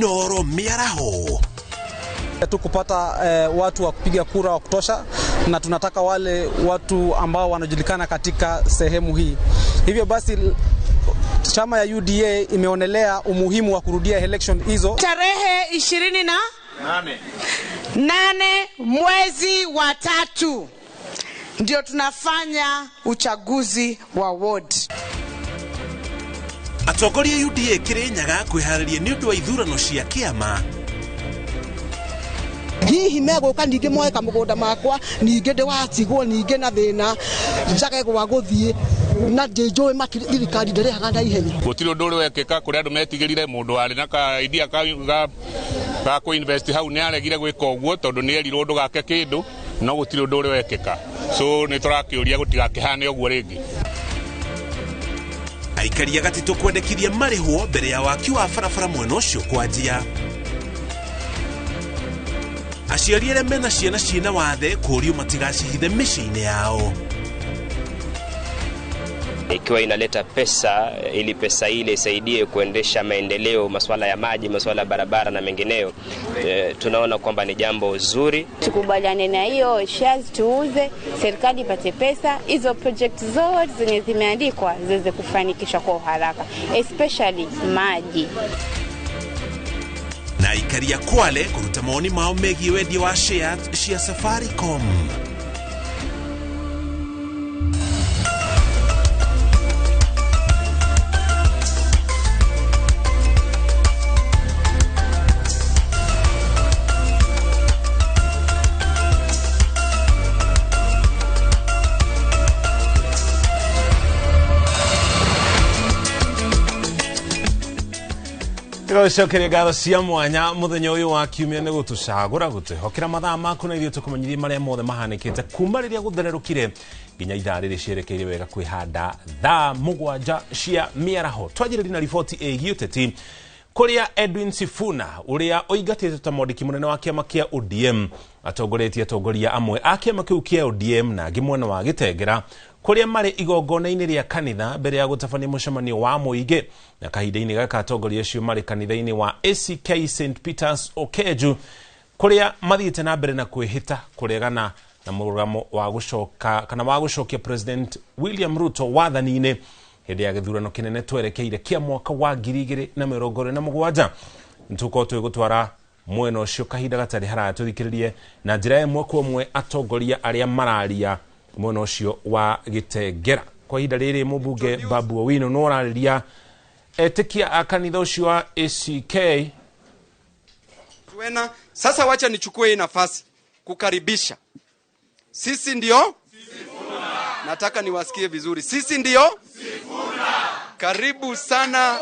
Inooro mĩaraho. Tukupata watu wa kupiga kura wa kutosha, na tunataka wale watu ambao wanajulikana katika sehemu hii. Hivyo basi chama ya UDA imeonelea umuhimu wa kurudia election hizo. Tarehe 28 mwezi wa 3 ndio tunafanya uchaguzi wa ward. Atongoria UDA Kirinyaga kwĩharĩria nĩ ũndũ wa ithurano cia kĩama. Hihi megũka ningĩ moe kamũgũnda makwa, ningĩ ndĩwatigwo ningĩ na thĩna njage gwa gũthiĩ na ndĩnjũĩ thirikari ndĩrĩhaga na ihenya. Gũtirĩ ũndũ ũrĩ wekĩka kũrĩa andũ metigĩrire mũndũ warĩ na ka idea ka kũ invest hau nĩ aregire gwĩka ũguo tondũ nĩ erirwo ndũgake kĩndũ, no gũtirĩ ũndũ ũrĩ wekĩka. So nĩ tũrakĩũria gũtigakĩhane ũguo rĩngĩ. Aikari a Gatitũ kwendekithia marĩhwo mbere ya waki wa barabara mwena ũcio kwanjia. Aciari arĩa mena ciana ciĩna wathe kũũrio matigacihithe mĩciĩ-inĩ yao. Ikiwa inaleta pesa ili pesa ile isaidie kuendesha maendeleo, masuala ya maji, masuala ya barabara na mengineyo, tunaona kwamba ni jambo zuri. Tukubaliane na hiyo shares tuuze, serikali ipate pesa, hizo project zote zenye zimeandikwa ziweze kufanikishwa kwa haraka, especially maji. Na aikari a Kwale kũruta mawoni mao megiĩ wendia wa shares cia Safaricom. Tũcokerie ngatho cia mwanya mũthenya ũyũ wa kiumia nĩ gũtũcagũra gũtwĩhokera mathaa maku na ithuĩ tũkũmenyithie marĩa mothe mahanĩkĩte kuma rĩrĩa gũthererũkire nginya ithaa rĩrĩ cierekeire wega kwĩhanda thaa 7 cia mĩaraho. Twanjĩrĩrie na riboti ĩgiĩ ũteti kũrĩa Edwin Sifuna ũrĩa ũingatĩtwo ta mwandĩki mũnene wa kĩama kĩa ODM atongoretie atongoria amwe a kĩama kĩu kĩa ODM na angĩ mwena wa Gĩtengera kũrĩa marĩ igongona-inĩ rĩa kanitha mbere ya gũtabania mũcemanio wa mũingĩ. Na kahinda-inĩ gaka atongoria acio marĩ kanitha-inĩ wa ACK St Peters Okeju kũrĩa mathiĩte na mbere na kwĩhĩta kũregana na mũrũgamo wa gũcoka kana wa gũcokia President William Ruto wathani-inĩ hĩndĩ ya gĩthurano kĩnene twerekeire kĩa mwaka wa 2027. Nĩtũkorwo twĩgũtwara mwena ũcio kahinda gatarĩ haraya tũthikĩrĩrie na njĩra ĩmwe kwa ĩmwe atongoria arĩa mararia mwena ũcio wa Gĩtengera. Kwa ihinda rĩrĩ mũmbunge Babu Owino no ararĩria etĩkia a kanitha ũcio wa ACK. Tuena, sasa wacha nichukue hii nafasi kukaribisha. Sisi ndio Sifuna. Nataka niwasikie vizuri. Sisi ndio Sifuna. Karibu sana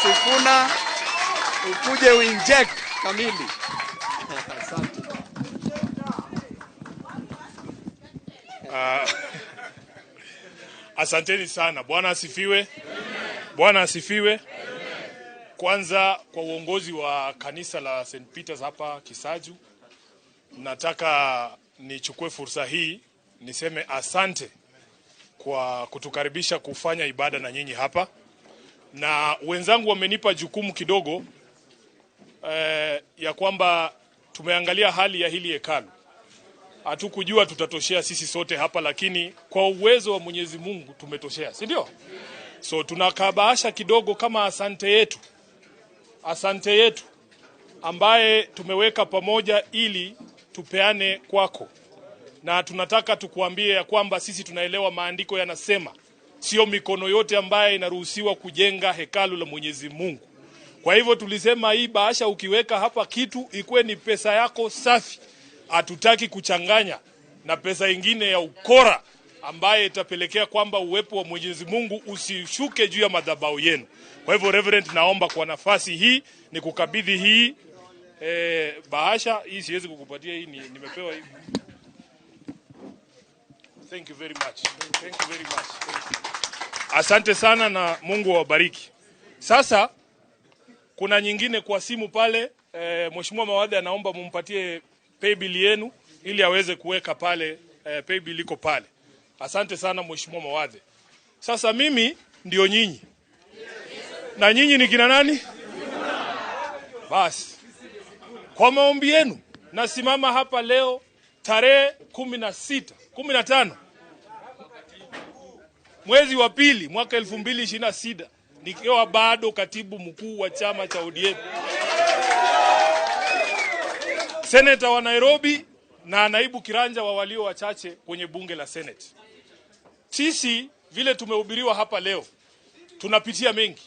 Sifuna, ukuje uinject kamili. Asante. Asanteni sana. Bwana asifiwe. Bwana asifiwe. Kwanza kwa uongozi wa kanisa la St Peters hapa Kisaju, nataka nichukue fursa hii niseme asante kwa kutukaribisha kufanya ibada na nyinyi hapa. Na wenzangu wamenipa jukumu kidogo ya kwamba tumeangalia hali ya hili hekalu. Hatukujua tutatoshea sisi sote hapa, lakini kwa uwezo wa Mwenyezi Mungu tumetoshea, si ndio? So tunakabaasha kidogo kama asante yetu. Asante yetu ambaye tumeweka pamoja ili tupeane kwako. Na tunataka tukuambie ya kwamba sisi tunaelewa maandiko yanasema sio mikono yote ambaye inaruhusiwa kujenga hekalu la Mwenyezi Mungu. Kwa hivyo tulisema hii bahasha ukiweka hapa kitu ikuwe ni pesa yako safi. Hatutaki kuchanganya na pesa ingine ya ukora ambaye itapelekea kwamba uwepo wa Mwenyezi Mungu usishuke juu ya madhabahu yenu. Kwa hivyo Reverend, naomba kwa nafasi hii nikukabidhi hii bahasha. Hii siwezi kukupatia hii, nimepewa hii. Thank you very much. Thank you very much. Thank you. Asante sana na Mungu awabariki. Sasa kuna nyingine kwa simu pale, Mheshimiwa Mawade anaomba mumpatie paybill yenu ili aweze kuweka pale, paybill iko pale. Asante sana Mheshimiwa Mawade. Sasa mimi ndio nyinyi. Na nyinyi ni kina nani? Basi kwa maombi yenu nasimama hapa leo tarehe 16 15 mwezi wa pili mwaka 2026 nikiwa bado katibu mkuu wa chama cha ODM, seneta wa Nairobi na naibu kiranja wa walio wachache kwenye bunge la Senate. Sisi vile tumehubiriwa hapa leo tunapitia mengi,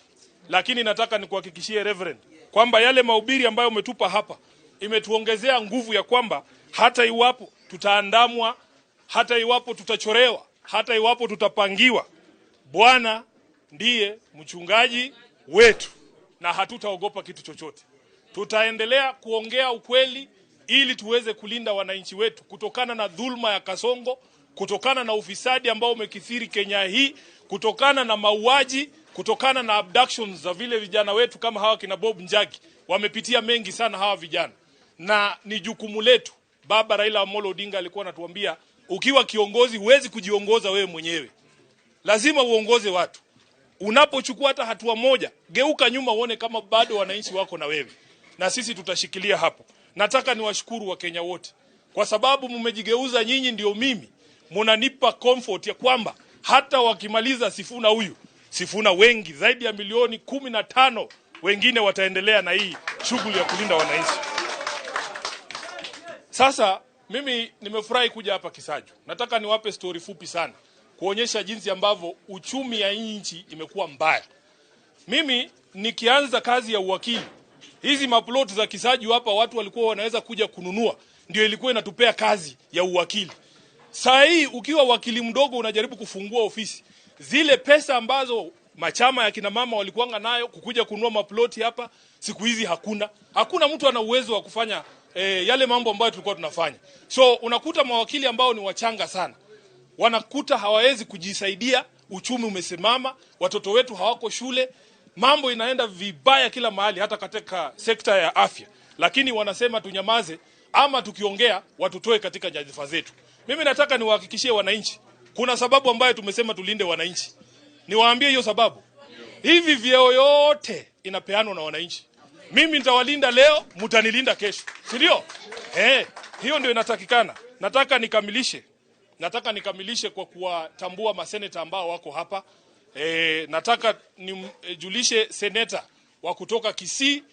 lakini nataka nikuhakikishie Reverend kwamba yale mahubiri ambayo umetupa hapa imetuongezea nguvu ya kwamba hata iwapo tutaandamwa, hata iwapo tutachorewa, hata iwapo tutapangiwa, Bwana ndiye mchungaji wetu na hatutaogopa kitu chochote. Tutaendelea kuongea ukweli ili tuweze kulinda wananchi wetu kutokana na dhulma ya Kasongo, kutokana na ufisadi ambao umekithiri Kenya hii, kutokana na mauaji, kutokana na abductions za vile vijana wetu kama hawa kina Bob Njagi. Wamepitia mengi sana hawa vijana, na ni jukumu letu. Baba Raila Amolo Odinga alikuwa anatuambia ukiwa kiongozi huwezi kujiongoza wewe mwenyewe, lazima uongoze watu. Unapochukua hata hatua moja, geuka nyuma uone kama bado wananchi wako na wewe, na sisi tutashikilia hapo. Nataka niwashukuru Wakenya wote kwa sababu mmejigeuza nyinyi, ndio mimi mnanipa comfort ya kwamba hata wakimaliza Sifuna huyu, Sifuna wengi zaidi ya milioni 15 wengine wataendelea na hii shughuli ya kulinda wananchi. Sasa mimi nimefurahi kuja hapa Kisaju. Nataka niwape story fupi sana kuonyesha jinsi ambavyo uchumi ya nchi imekuwa mbaya. Mimi nikianza kazi ya uwakili, hizi maplot za Kisaju hapa watu walikuwa wanaweza kuja kununua, ndio ilikuwa inatupea kazi ya uwakili. Saa hii ukiwa wakili mdogo unajaribu kufungua ofisi, zile pesa ambazo machama ya kina mama walikuanga nayo kukuja kununua maploti hapa, siku hizi hakuna. Hakuna mtu ana uwezo wa kufanya yale mambo ambayo tulikuwa tunafanya. So unakuta mawakili ambao ni wachanga sana wanakuta hawawezi kujisaidia, uchumi umesimama, watoto wetu hawako shule, mambo inaenda vibaya kila mahali, hata katika sekta ya afya. Lakini wanasema tunyamaze, ama tukiongea watutoe katika nyadhifa zetu. Mimi nataka niwahakikishie wananchi, kuna sababu ambayo tumesema tulinde wananchi. Niwaambie hiyo sababu. Hivi vyeo yote inapeanwa na wananchi. Mimi nitawalinda leo, mtanilinda kesho, si ndio? Hiyo ndio inatakikana. Nataka nikamilishe kwa kuwatambua maseneta ambao wako hapa. Nataka nijulishe seneta wa kutoka Kisii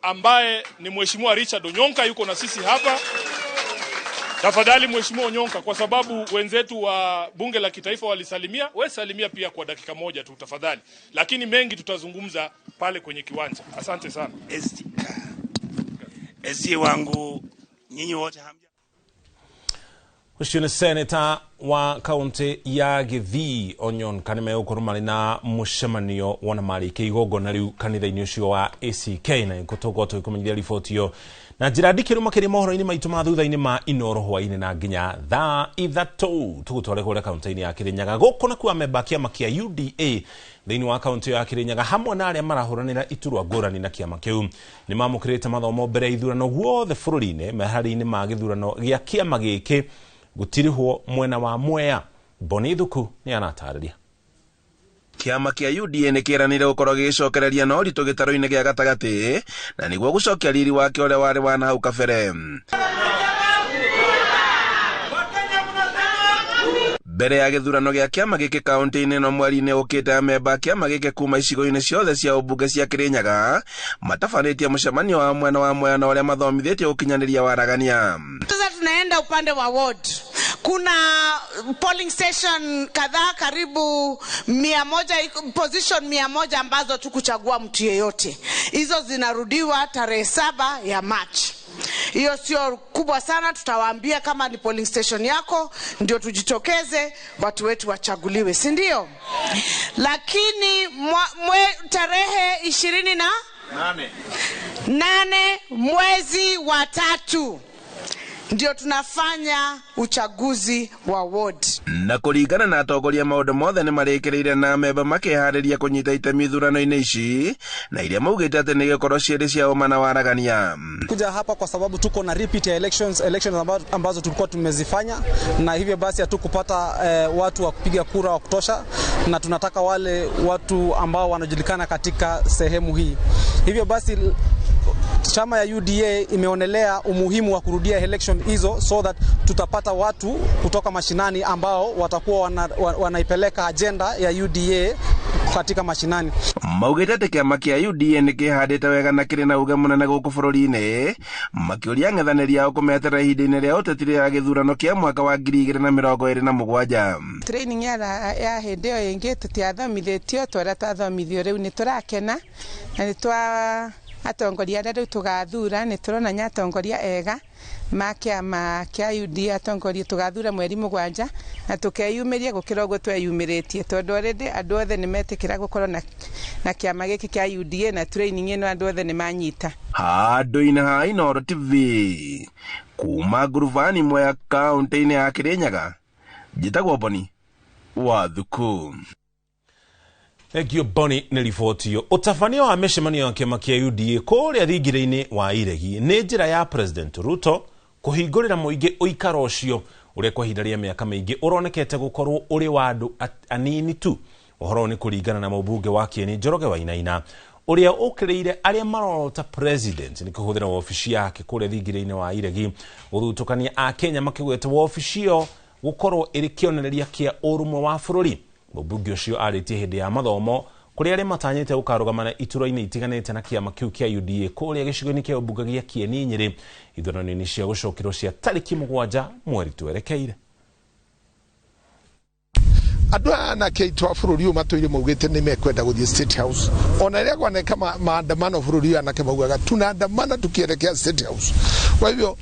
ambaye ni Mheshimiwa Richard Onyonka, yuko na sisi hapa. Tafadhali Mheshimiwa Onyonka, kwa sababu wenzetu wa bunge la kitaifa walisalimia, wewe salimia pia kwa dakika moja tu tafadhali. Lakini mengi tutazungumza pale kwenye kiwanja. Asante sana. SG wangu nyinyi wote hamja. Ucio nĩ seneta wa kaunti ya Githii Onyonka nĩ megũkorwo marĩ na mũcemanio wona marĩkia igongona rĩu kanitha-inĩ ũcio wa ACK, na tũgũkorwo tũgĩkũmenyithia riboti ĩyo na njĩra ndikĩru makĩria mohoro-inĩ maitũ ma thutha-inĩ ma Inoro hwaĩ-inĩ na nginya thaa 3 tũgũtware kũrĩa kaunti-inĩ ya Kirinyaga. Gũkũ nakuo amemba kĩama kĩa UDA thĩinĩ wa kaunti ya Kirinyaga hamwe na arĩa marahũranĩra iturwa ngũrani na kĩama kĩu nĩ mamũkĩrĩte mathomo mbere ya ithurano guothe bũrũri-inĩ meharĩria-inĩ ma gĩthurano gĩa kĩama gĩkĩ gutirihwo mwena wa Mwea. Boni Thuku nĩ aratarĩria. Kĩama kĩa UDA nĩ kĩranire gũkorwo gĩgĩcokereria na ũritũ gĩtarũ-inĩ gĩa gatagatĩ na nĩguo gũcokia riri wake ũrĩa warĩ wa na hau kabere. Mbere ya gĩthurano gĩa kĩama gĩkĩ kaunti-inĩ no mweri-inĩ ũkĩte, amemba a kĩama gĩkĩ kuma icigo-inĩ ciothe cia ũmbunge cia Kirinyaga matabanĩtie mũcemanio wa mwena wa Mwea na ũrĩa mathomithĩtio gũkinyanĩria waragania. Sasa tunaenda upande wa ward. Kuna polling station kadhaa karibu 100, position 100 ambazo tukuchagua mtu yeyote. Hizo zinarudiwa tarehe 7 ya March. Hiyo sio kubwa sana, tutawaambia kama ni polling station yako ndio tujitokeze watu wetu wachaguliwe, si ndio? Lakini tarehe 28 mwezi wa 3 ndio tunafanya uchaguzi wa ward. Na kũringana na atongoria maũndũ mothe nĩ marĩkĩrĩire na amemba makĩharĩria kũnyita itemi ithurano-inĩ ici na iria maugĩte atĩ nĩ gĩkorwo ciĩrĩ cia ũma na waragania. Kuja hapa kwa sababu tuko na repeat ya elections ambazo tulikuwa tumezifanya, na hivyo basi hatukupata watu wa kupiga kura wa kutosha, na tunataka wale watu ambao wanajulikana katika sehemu hii. Hivyo basi Chama ya UDA imeonelea umuhimu wa kurudia election hizo so that tutapata watu kutoka mashinani ambao watakuwa wanaipeleka agenda ya UDA katika mashinani. Maugĩte atĩ kĩama kĩa UDA nĩ kĩhandĩte wega na kĩrĩ na uge mũnene gũkũ bũrũri-inĩ, makĩũria ang'ethanĩri ao kũmeterera ihinda-inĩ rĩa ũteti rĩa gĩthurano kĩa mwaka wa 2027. Training ya hĩndĩ ĩyo ĩngĩ tũtiathomithĩtio tũrĩa twathomithio rĩu nĩ tũrakena na nĩ twa atongoria arĩa rĩu tũgathura nĩ tũrona nĩ atongoria ega ma kĩama kĩa UDA atongoria tũgathura mweri 7 na tũkeyumĩria gũkĩra ũguo tweyumĩrĩtie tondũ already andũ othe nĩ metĩkĩra gũkorwo na kĩama gĩkĩ kĩa UDA na training ĩno andũ othe nĩ manyita. Handũ-inĩ ha Inooro TV kuma ngurubani Mwea kaũntĩ-inĩ ya Kĩrĩnyaga, njĩtagwo Boni wa Thuku. Thank you Bonnie nĩ riboti ĩyo. Ũtabania wa mĩcemanio ya kĩama kĩa UDA kũrĩa thingira-inĩ wa Iregi nĩ njĩra ya President Ruto kũhingũrĩra mũingĩ ũikaro ũcio ũrĩa kwa ihinda rĩa mĩaka mĩingĩ ũronekete gũkorwo ũrĩ wa andũ anini tu. Ũhoro nĩ kũringana na mũmbunge wa Kieni Njoroge Wainaina ũrĩa ũkĩrĩire arĩa marorota president nĩ kũhũthĩra wabici yake kũrĩa thingira-inĩ wa Iregi gũthutũkania Akenya makĩgweta wabici ĩyo gũkorwo ĩrĩ kĩonereria kĩa ũrũmwe wa bũrũri. Mũmbunge ũcio arĩtie hĩndĩ ya mathomo kũrĩa arĩa matanyĩte gũkarũgamana iturwa-inĩ itiganĩte na kĩama kĩu kĩa UDA kũrĩa gĩcigo-inĩ kĩa ũmbunge gĩa Kieni Nyĩrĩ ithurano-inĩ cia gũcokerwo cia tarĩki 7 mweri twerekeire. Andũ aya anake aitũ a bũrũri ũyũ matũire maugĩte nĩ mekwenda gũthiĩ State House. Ona rĩrĩa kwaneka maandamano bũrũri ũyũ anake maugaga tunaandamana tukielekea State House. Kwa hivyo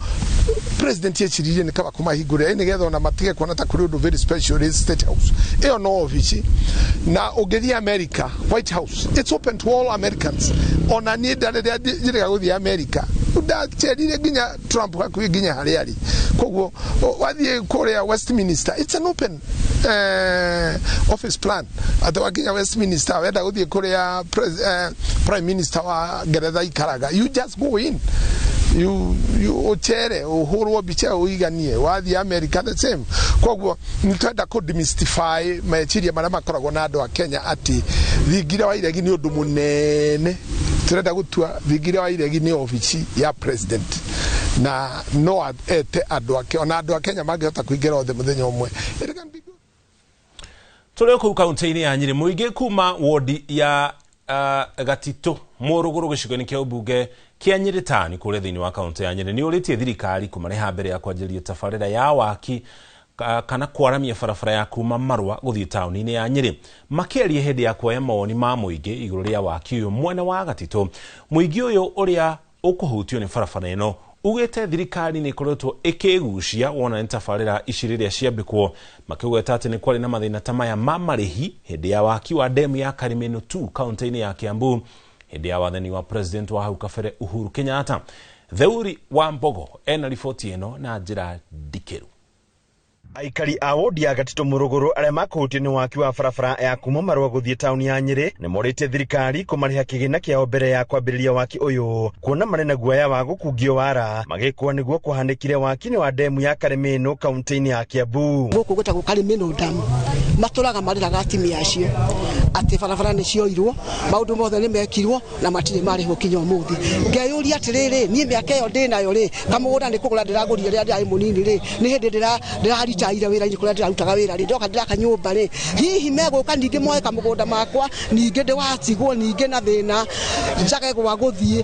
president eciririe nĩ kaba kũmahingũrĩra nĩgetha ona matige kuona ta kũrĩ ũndũ very special rĩ State House. Ĩyo no obici. Na ũngĩthiĩ America, White House, it's open to all Americans. Ona niĩ rĩrĩa njĩrĩga gũthiĩ America, ndacerire nginya Trump hakuhĩ nginya harĩa arĩ. Koguo wathiĩ kũrĩa Westminster, it's an open office plan. Atĩ wakinya Westminster wenda gũthiĩ kũrĩa Prime Minister wa Ngeretha ikaraga, you just go in. You uchere uhurwo bicha uiganie wathi America the same. Koguo nitwenda ku demystify meciria maria makoragwo na andu a Kenya ati thingira wa Iregi ni undu munene. Turenda gutua thingira wa Iregi ni ofici ya president na no ete andu ake ona andu a Kenya mangihota kuingira othe muthenya umwe. Tũrĩ kũu kaunti-inĩ ya Nyĩrĩ mũingĩ kuma wodi ya Gatitũ Mũrũgũrũ gĩcigo-inĩ kĩa ũmbunge kĩa Nyĩrĩ Tani kũrĩa thĩinĩ wa kaunti ya Nyĩrĩ nĩ ũrĩtie thirikari kũmareha mbere ya kwanjĩrĩria tabarĩra ya waki kana kwaramia barabara ya kuma Marũa gũthiĩ taũni-inĩ ya Nyĩrĩ. Makĩaria hĩndĩ ya kuoya mawoni ma mũingĩ igũrũ rĩa waki ũyũ mwena wa Gatitũ, mũingĩ ũyũ ũrĩa ũkũhutio nĩ barabara ĩno ugĩte thirikari nĩ ĩkoretwo ĩkĩgucia wona nĩ tabarĩra ici rĩrĩa ciambĩkwo, makĩgweta atĩ nĩ kwarĩ na mathĩna ta maya ma marĩhi hĩndĩ ya waki wa demu ya Karimeno 2 kaunti-inĩ ya Kiambu hĩndĩ ya wathani wa president wa hau kabere Uhuru Kenyatta. Theuri wa Mbogo ena riboti ĩno na njĩra ndikĩru. Aikari a wodi ya Gatitũ Mũrũgũrũ arĩa makũhutio nĩ waki wa barabara ya kuma Marũa gũthiĩ taũni ya Nyĩrĩ nĩ morĩtie thirikari kũmarĩha kĩgĩna kĩao mbere ya kwambĩrĩria waki ũyũ, kuona marĩ na guoya wa gũkungio wara magĩkwo nĩguo kũhanĩkire waki-inĩ wa demu ya Karimeno kaunti-inĩ ya Kiambu. Gũkũ gwĩtagwo Karimeno Dam, matũraga marĩraga atumia acio atĩ barabara nĩ cioirwo, maũndũ mothe nĩ mekirwo na matirĩ marĩhwo kinya ũmũthĩ. Ngeyũria atĩrĩrĩ, niĩ mĩaka ĩyo ndĩnayo rĩ, kamũgũnda nĩ kũgũra ndĩragũrire rĩrĩa ndĩrarĩ mũnini rĩ, nĩ hĩndĩ ndĩraritaire wĩra-inĩ kũrĩa ndĩrarutaga wĩra rĩ, ndoka ndĩraka nyũmba rĩ, hihi megũka ningĩ moe kamũgũnda makwa, ningĩ ndĩwatigwo ningĩ na thĩna njage gwa gũthiĩ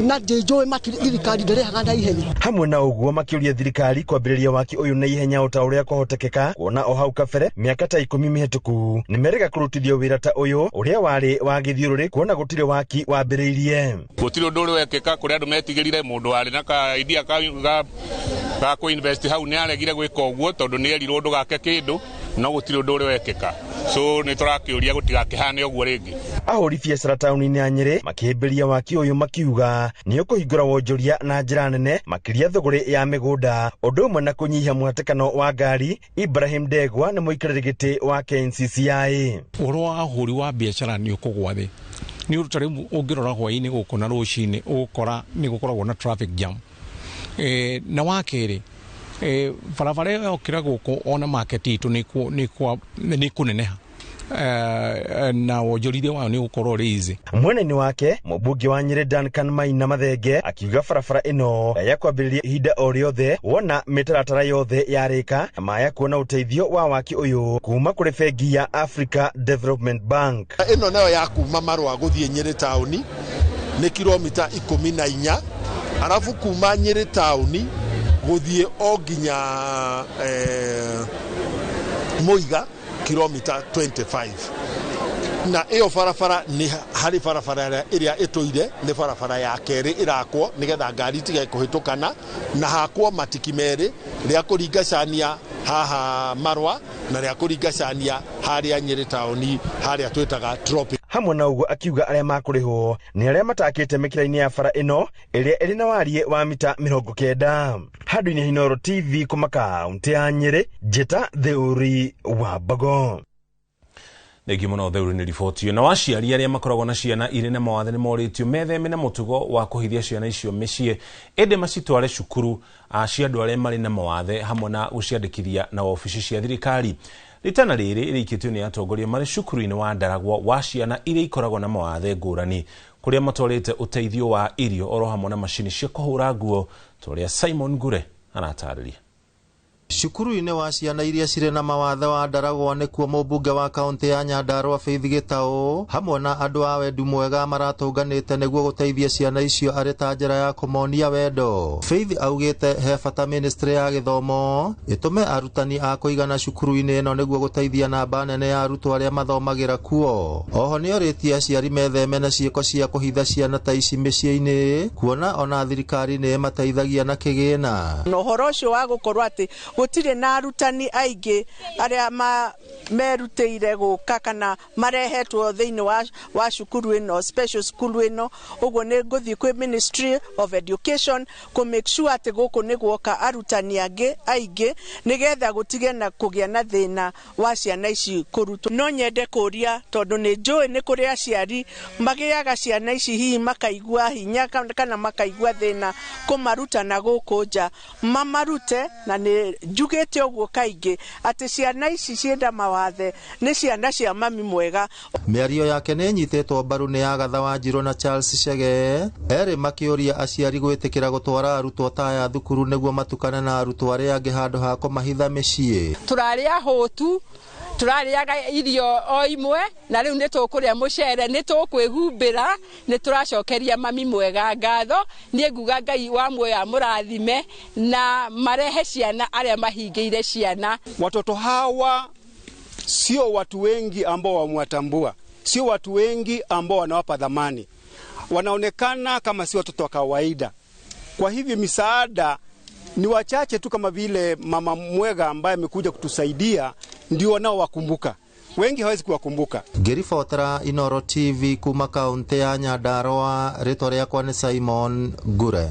na njũĩ thirikari ndĩrĩhaga na ihenya. Hamwe na ũguo makĩũria thirikari kwambĩrĩria waki ũyũ na ihenya o ta ũrĩa kwahotekeka, kuona o hau kabere mĩaka ta 10 mĩhetũku nĩ merĩga kũrutithio wĩra ta ũyũ ũrĩa warĩ wa gĩthiũrũrĩ, kuona gũtirĩ waki wambĩrĩirie. Gũtirĩ ũndũ ũrĩ wekĩka kũrĩa andũ metigĩrire mũndũ warĩ na ka idea ga kũ-invest hau nĩ aregire gwĩka ũguo tondũ nĩ erirwo ndũgake kĩndũ no gũtirĩ ũndũ ũrĩ wekĩka. So nĩ tũrakĩũria gũtigakĩhane ũguo rĩngĩ. Ahũri biacara taũni-inĩ ya Nyĩrĩ makĩhĩmbĩria waki ũyũ makiuga nĩ ũkũhingũra wonjoria na njĩra nene makĩria thũgũrĩ ya mĩgũnda, ũndũ ũmwe na kũnyihia mũhatĩkano wa ngari. Ibrahim Ndegwa nĩ mũikarĩri gĩtĩ wa KNCCI. Ũhoro wa ahũri wa biacara nĩ ũkũgwa thĩ nĩ ũndũ ta rĩu ũngĩrora hwaĩ-inĩ gũkũ na rũcinĩ ũgũkora nĩ gũkoragwo na traffic jam. Na wa kerĩ, barabara ĩyo yokĩra gũkũ ona market itũ nĩ kũneneha Na wonjorithia wayo nĩ ũgũkorwo ũrĩ easy. Mwena-inĩ wake, mũmbunge wa Nyĩrĩ Duncan Maina Mathenge akiuga barabara ĩno ya kwambĩrĩria ihinda o rĩothe wona mĩtaratara yothe yarĩka, maya kuona ũteithio wa waki ũyũ kuma kũrĩ bengi ya Africa Development Bank. Ĩno nayo ya kuma Marũa gũthiĩ Nyĩrĩ taũni nĩ kilomita 14, arabu kuma Nyĩrĩ taũni gũthiĩ o nginya Mũiga kilomita 25. Na ĩyo barabara nĩ harĩ barabara ĩrĩa ĩtũire nĩ barabara ya kerĩ ĩrakwo nĩgetha ngari itige kũhĩtũkana, na hakwo matiki merĩ, rĩa kũringacania haha Marũa na rĩa kũringacania harĩa Nyĩrĩ taũni harĩa twĩtaga Tropic. Hamwe na ũguo akiuga arĩa makũrĩhwo nĩ arĩa matakĩte mĩkĩra-inĩ ya bara ĩno ĩrĩa ĩrĩ na wariĩ wa mita 90. Handũ-inĩ Inooro TV kuma kaũntĩ ya Nyĩrĩ, Njĩta Theuri wa Mbogo. Thengiũ mũno Theuri nĩ riboti ĩyo. Na aciari arĩa makoragwo na ciana irĩ na mawathe nĩ morĩtio metheme na mũtugo wa kũhithia ciana icio mĩciĩ, ĩndĩ macitware cukuru cia andũ arĩa marĩ na mawathe hamwe na gũciandĩkithia na wabici cia thirikari. Rĩtana rĩrĩ rĩikĩtio nĩ atongoria marĩ cukuru-inĩ wa Ndaragwa wa ciana iria ikoragwo na mawathe ngũrani, kũrĩa matwarĩte ũteithio wa irio oro hamwe na macini cia kũhũra nguo, ta ũrĩa Simon Ngure aratarĩria. Cukuru-inĩ wa ciana iria cirĩ na mawathe wa Ndaragwa nĩkuo mũmbunge wa kaũntĩ ya Nyandarua Faith Gĩtaũ hamwe na andũ a wendi mwega maratũnganĩte nĩguo gũteithia ciana icio arĩ ta njĩra ya kũmonia wendo. Faith augĩte he bata ministry ya gĩthomo ĩtũme arutani a kũigana cukuru-inĩ ĩno nĩguo gũteithia namba nene ya arutwo arĩa mathomagĩra kuo. Oho nĩorĩtie aciari metheme na ciĩko cia kũhitha ciana ta ici mĩciĩ-inĩ, kuona ona thirikari nĩ ĩmateithagia na kĩgĩna. Na ũhoro ũcio wa gũkorwo atĩ gũtirĩ na arutani aingĩ arĩa merutĩire gũka kana marehetwo thĩinĩ wa cukuru ĩno, special school ĩno, ũguo nĩ ngũthiĩ kwĩ Ministry of Education kũ make sure atĩ gũkũ nĩ guoka arutani angĩ aingĩ nĩgetha gũtige na kũgĩa na thĩna wa ciana ici kũrutwo. No nyende kũria tondũ nĩ njũĩ nĩ kũrĩ aciari magĩaga ciana ici hihi makaigua hinya kana makaigua thĩna kũmaruta na gũkũ nja, mamarute, na nĩ njugĩte ũguo kaingĩ atĩ ciana ici cienda mawathe nĩ ciana cia mami mwega. Mĩario yake nĩ ĩnyitĩtwo mbaru nĩ Agatha Wanjirũ na Charles Chege, erĩ makĩũria aciari gwĩtĩkĩra gũtwara arutwo ta aya thukuru nĩguo matukane na arutwo arĩa angĩ handũ ha kũmahitha mĩciĩ. Tũrarĩa hũtu, tũrarĩaga irio o imwe, na rĩu nĩ tũkũrĩa mũcere, nĩ tũkwĩhumbĩra, nĩ tũracokeria mami mwega ngatho. Niĩ nguga Ngai wa muoyo amũrathime na marehe ciana arĩa mahingĩire ciana. Watoto hawa sio watu wengi ambao wamewatambua, sio watu wengi ambao wanawapa dhamani, wanaonekana kama si watoto wa kawaida. Kwa hivyo misaada ni wachache tu, kama vile mama mwega ambaye amekuja kutusaidia ndio wanao wakumbuka, wengi hawezi kuwakumbuka. Ngĩribotera Inooro TV kuma kaunti ya Nyandarua, rĩtwa rĩakwa nĩ Simon Ngure.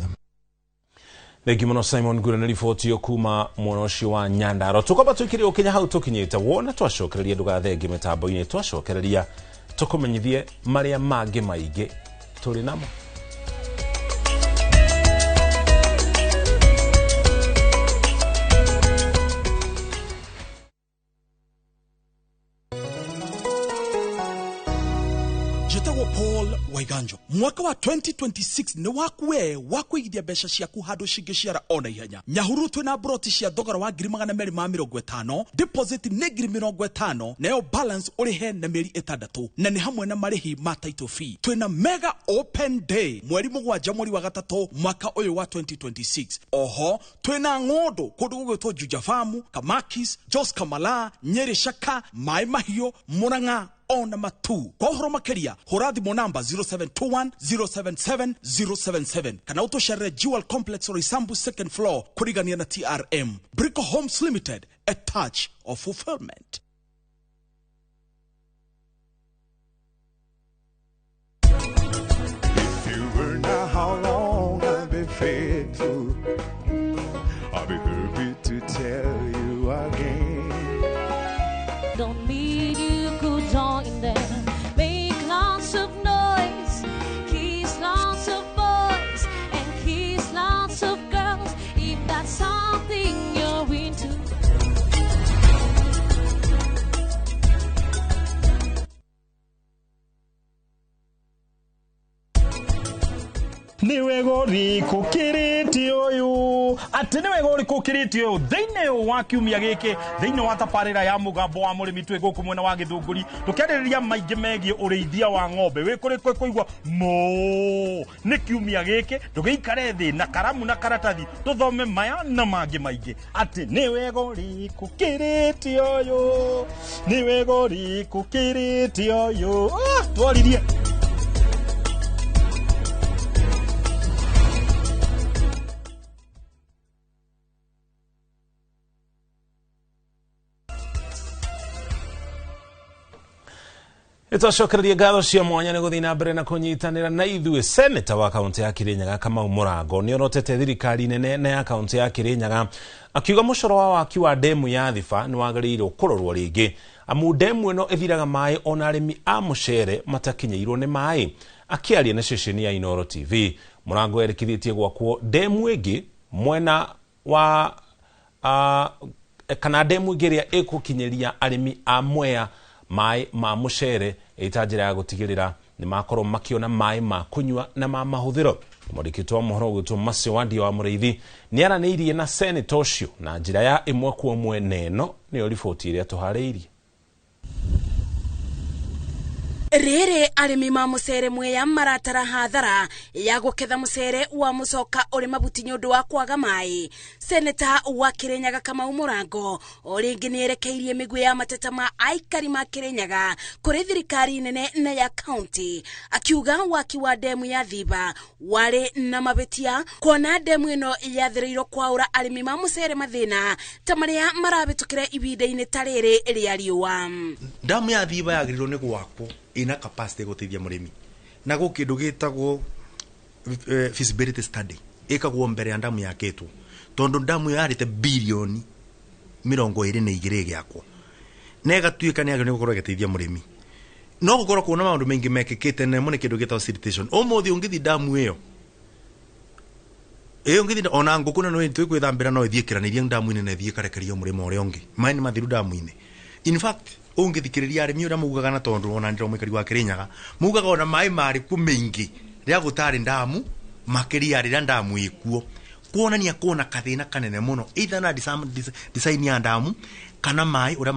Thengiũ mũno Simon Ngure nĩ riboti ĩyo kuma mwena ũcio wa Nyandarua. Tũkwamba tũikĩre ũkinya hau tũkinyĩte, wona twacokereria ndũgathenge mĩtambo-inĩ, twacokereria tũkũmenyithie marĩa mangĩ maingĩ tũrĩ namo. Paul Waiganjo. Mwaka wa 2026 nĩ waku we wa kũigithia mbeca ciaku handũ cingĩciara ona ihenya. Nyahururu twĩna broti cia thogora wa 250,000, deposit nĩ 50,000, nayo balance ũrĩhe na mĩeri 6, na nĩ hamwe na marĩhi ma title fee. Twĩna mega open day mweri 7 mweri wa 3 mwaka ũyũ wa 2026. Oho twĩna ng'ũndũ kũndũ gũgwĩtwo Juja Farm, Kamakis, Jos Kamala, Nyeri Shaka, Mai Mahiũ, Murang'a ona matu. Kwa ũhoro makĩria hũra thimũ namba 0721 077 077 kana ũtũcerere Jewel Complex Roysambu second floor kũrigania na TRM. Brico Homes Limited, a touch of fulfillment. If you were now how long I've been faithful, I'll be happy to tell you again. Don't need you could join them. Make lots of noise, kiss lots of boys, and kiss lots of girls. If that's something you're into. ũrĩkũ kĩrĩtie ũyũ atĩ nĩ wega ũrĩkũ ũkĩrĩtie ũyũ thĩinĩ wa kiumia gĩkĩ thĩinĩ wa tabarĩra ya mũgambo wa mũrĩmi twĩ gũkũ mwena wa Gĩthũngũri tũkĩarĩrĩria maingĩ megiĩ ũrĩithia wa ng'ombe wĩ kũrĩ kũigua mo nĩ kiumia gĩkĩ ndũgĩikare thĩ na karamu na karatathi tũthome maya na mangĩ maingĩ atĩ nĩ wega ũrĩkũ kĩrĩtie ũyũ nĩ wega ũrĩkũ kĩrĩtie ũyũ. Twaririe. Nĩtwacokereria ngatho cia mwanya nĩ gũthiĩ na mbere na kũnyitanĩra na ithuĩ. Seneta wa kaunti ya Kirinyaga Kamau Mũrango nĩorotete thirikari nene na ya kaunti ya Kirinyaga akiuga mũcoro wa waki wa ndemu ya Thiba nĩ wagĩrĩirwo kũrorwo rĩngĩ amu ndemu ĩno ĩthiraga maĩ ona arĩmi a mũcere matakinyĩirwo nĩ maĩ. Akĩaria na ceceni ya Inooro TV, Mũrango erĩkithĩtie gwakwo ndemu ĩngĩ mwena wa kana ndemu ĩngĩ ĩrĩa ĩgũkinyĩria arĩmi a Mwea maĩ ma mũcere ĩta njĩra ya gũtigĩrĩra nĩ makorwo makĩona maĩ ma kũnyua na ma mahũthĩro. Mwandĩki wa mohoro ũgwĩtwo Macio Wandia wa Mũrĩithi nĩaranĩirie na seneta ũcio na njĩra ya ĩmwe kwa ĩmwe neno nĩyo riboti ĩrĩa tũharĩirie. Rĩrĩ arĩmi ma mũcere Mwea maratara hathara ya gũketha mũcere wa mũcoka ũrĩ mabuti nĩ ũndũ wa kwaga maĩ. Seneta wa Kirinyaga Kamau Mũrango o rĩngĩ nĩerekeirie mĩguĩ ya mateta ma aikari ma Kirinyaga kũrĩ thirikari nene na ya kaunti akiuga waki wa ndemu ya Thiba warĩ na mabĩtia kuona ndemu ĩno yathĩrĩirwo kwaũra arĩmi ma mũcere mathĩna ta marĩa marabĩtũkĩra ibinda-inĩ ta rĩrĩ rĩa riũa. Ndamu ya Thiba yagĩrĩirwo nĩ gwakwo ina capacity gũteithia mũrĩmi na gũ kĩndũ gĩtagwo feasibility study ĩkagwo mbere ya ndamu yakĩtwo tondũ ndamu yarĩte bilioni 22 ĩgĩakwo na ĩgatuĩka nĩ yagĩrĩirwo gũkorwo ĩgĩteithia mũrĩmi no gũkorwo kuona maũndũ maingĩ mekĩkĩte na nĩ kĩndũ gĩtagwo siltation. Ũmũthĩ ũngĩthiĩ ndamu ĩyo ũngĩthiĩ ona ngũkũ na no ĩtwĩkwĩthambĩra no ĩthiĩ ĩkĩranĩrie ndamu-inĩ na ĩthiĩ ĩkarekerio mũrĩmo ũrĩa ũngĩ maĩ nĩ mathiru ndamu-inĩ. In fact ũngĩthikĩrĩria arĩmi ũrĩa maugaga na tondũ ona ndĩro mũikari wa Kirinyaga maugaga ona maĩ marĩ kuo maingĩ rĩrĩa gũtarĩ ndamu makĩria rĩrĩa ndamu ĩkuo kuonania kuona kathĩna kanene mũno either na design ya ndamu kana maĩ ũrĩa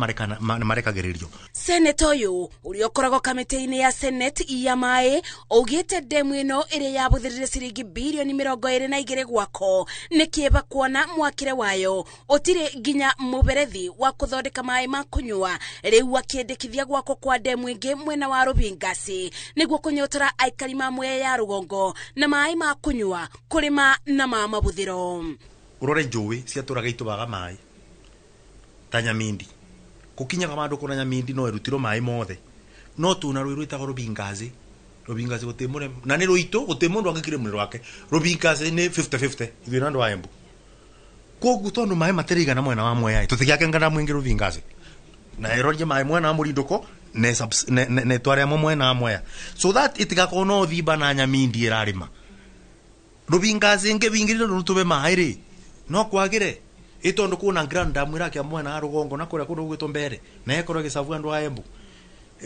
marekagĩrĩrio. Seneta ũyũ ũrĩa ũkoragwo kamĩtĩ-inĩ ya Senate ya maĩ augĩte ndemu ĩno ĩrĩa yabũthĩrire ciringi bilioni 22 gwako nĩ kĩeba kuona mwakĩre wayo ũtirĩ nginya mũberethi wa kũthondeka maĩ ma kũnyua rĩu akĩendekithia gwakwo kwa ndemu ĩngĩ mwena wa Rubingasi nĩguo kũnyotora aikari ma Mwea ya rũgongo na maĩ ma kũnyua kũrĩma na ma mabũthĩro. Ũrore njũĩ ciatũraga itũbaga maĩ ta Nyamindi gukinyaga bandu kuna Nyamindi no erutirwo maĩ mothe no tuna rũĩ rwĩtagwo Rubingazi. Rubingazi gũtirĩ mũrĩmi na nĩ rũitũ gũtirĩ mũndũ angĩkire mũrĩro wake. Rubingazi nĩ 50-50 ithuĩ na andũ a Embu koguo tondũ maĩ matirigana mwena wa Mwea tũtigiake ngana mwingĩ Rubingazi na ĩrorie maĩ mwena wa Mũrindũko ne tware amwe mwena wa Mwea so that itigakorwo no Thiba na Nyamindi ĩrarĩma Rubingazi ĩngĩ wingĩrire rũtũbe maĩ rĩ no kwagĩre itondo kuna grand damu irake mwena rugongo na kuria kundu gwitwo mbere na ekorwo gicabu andu a Embu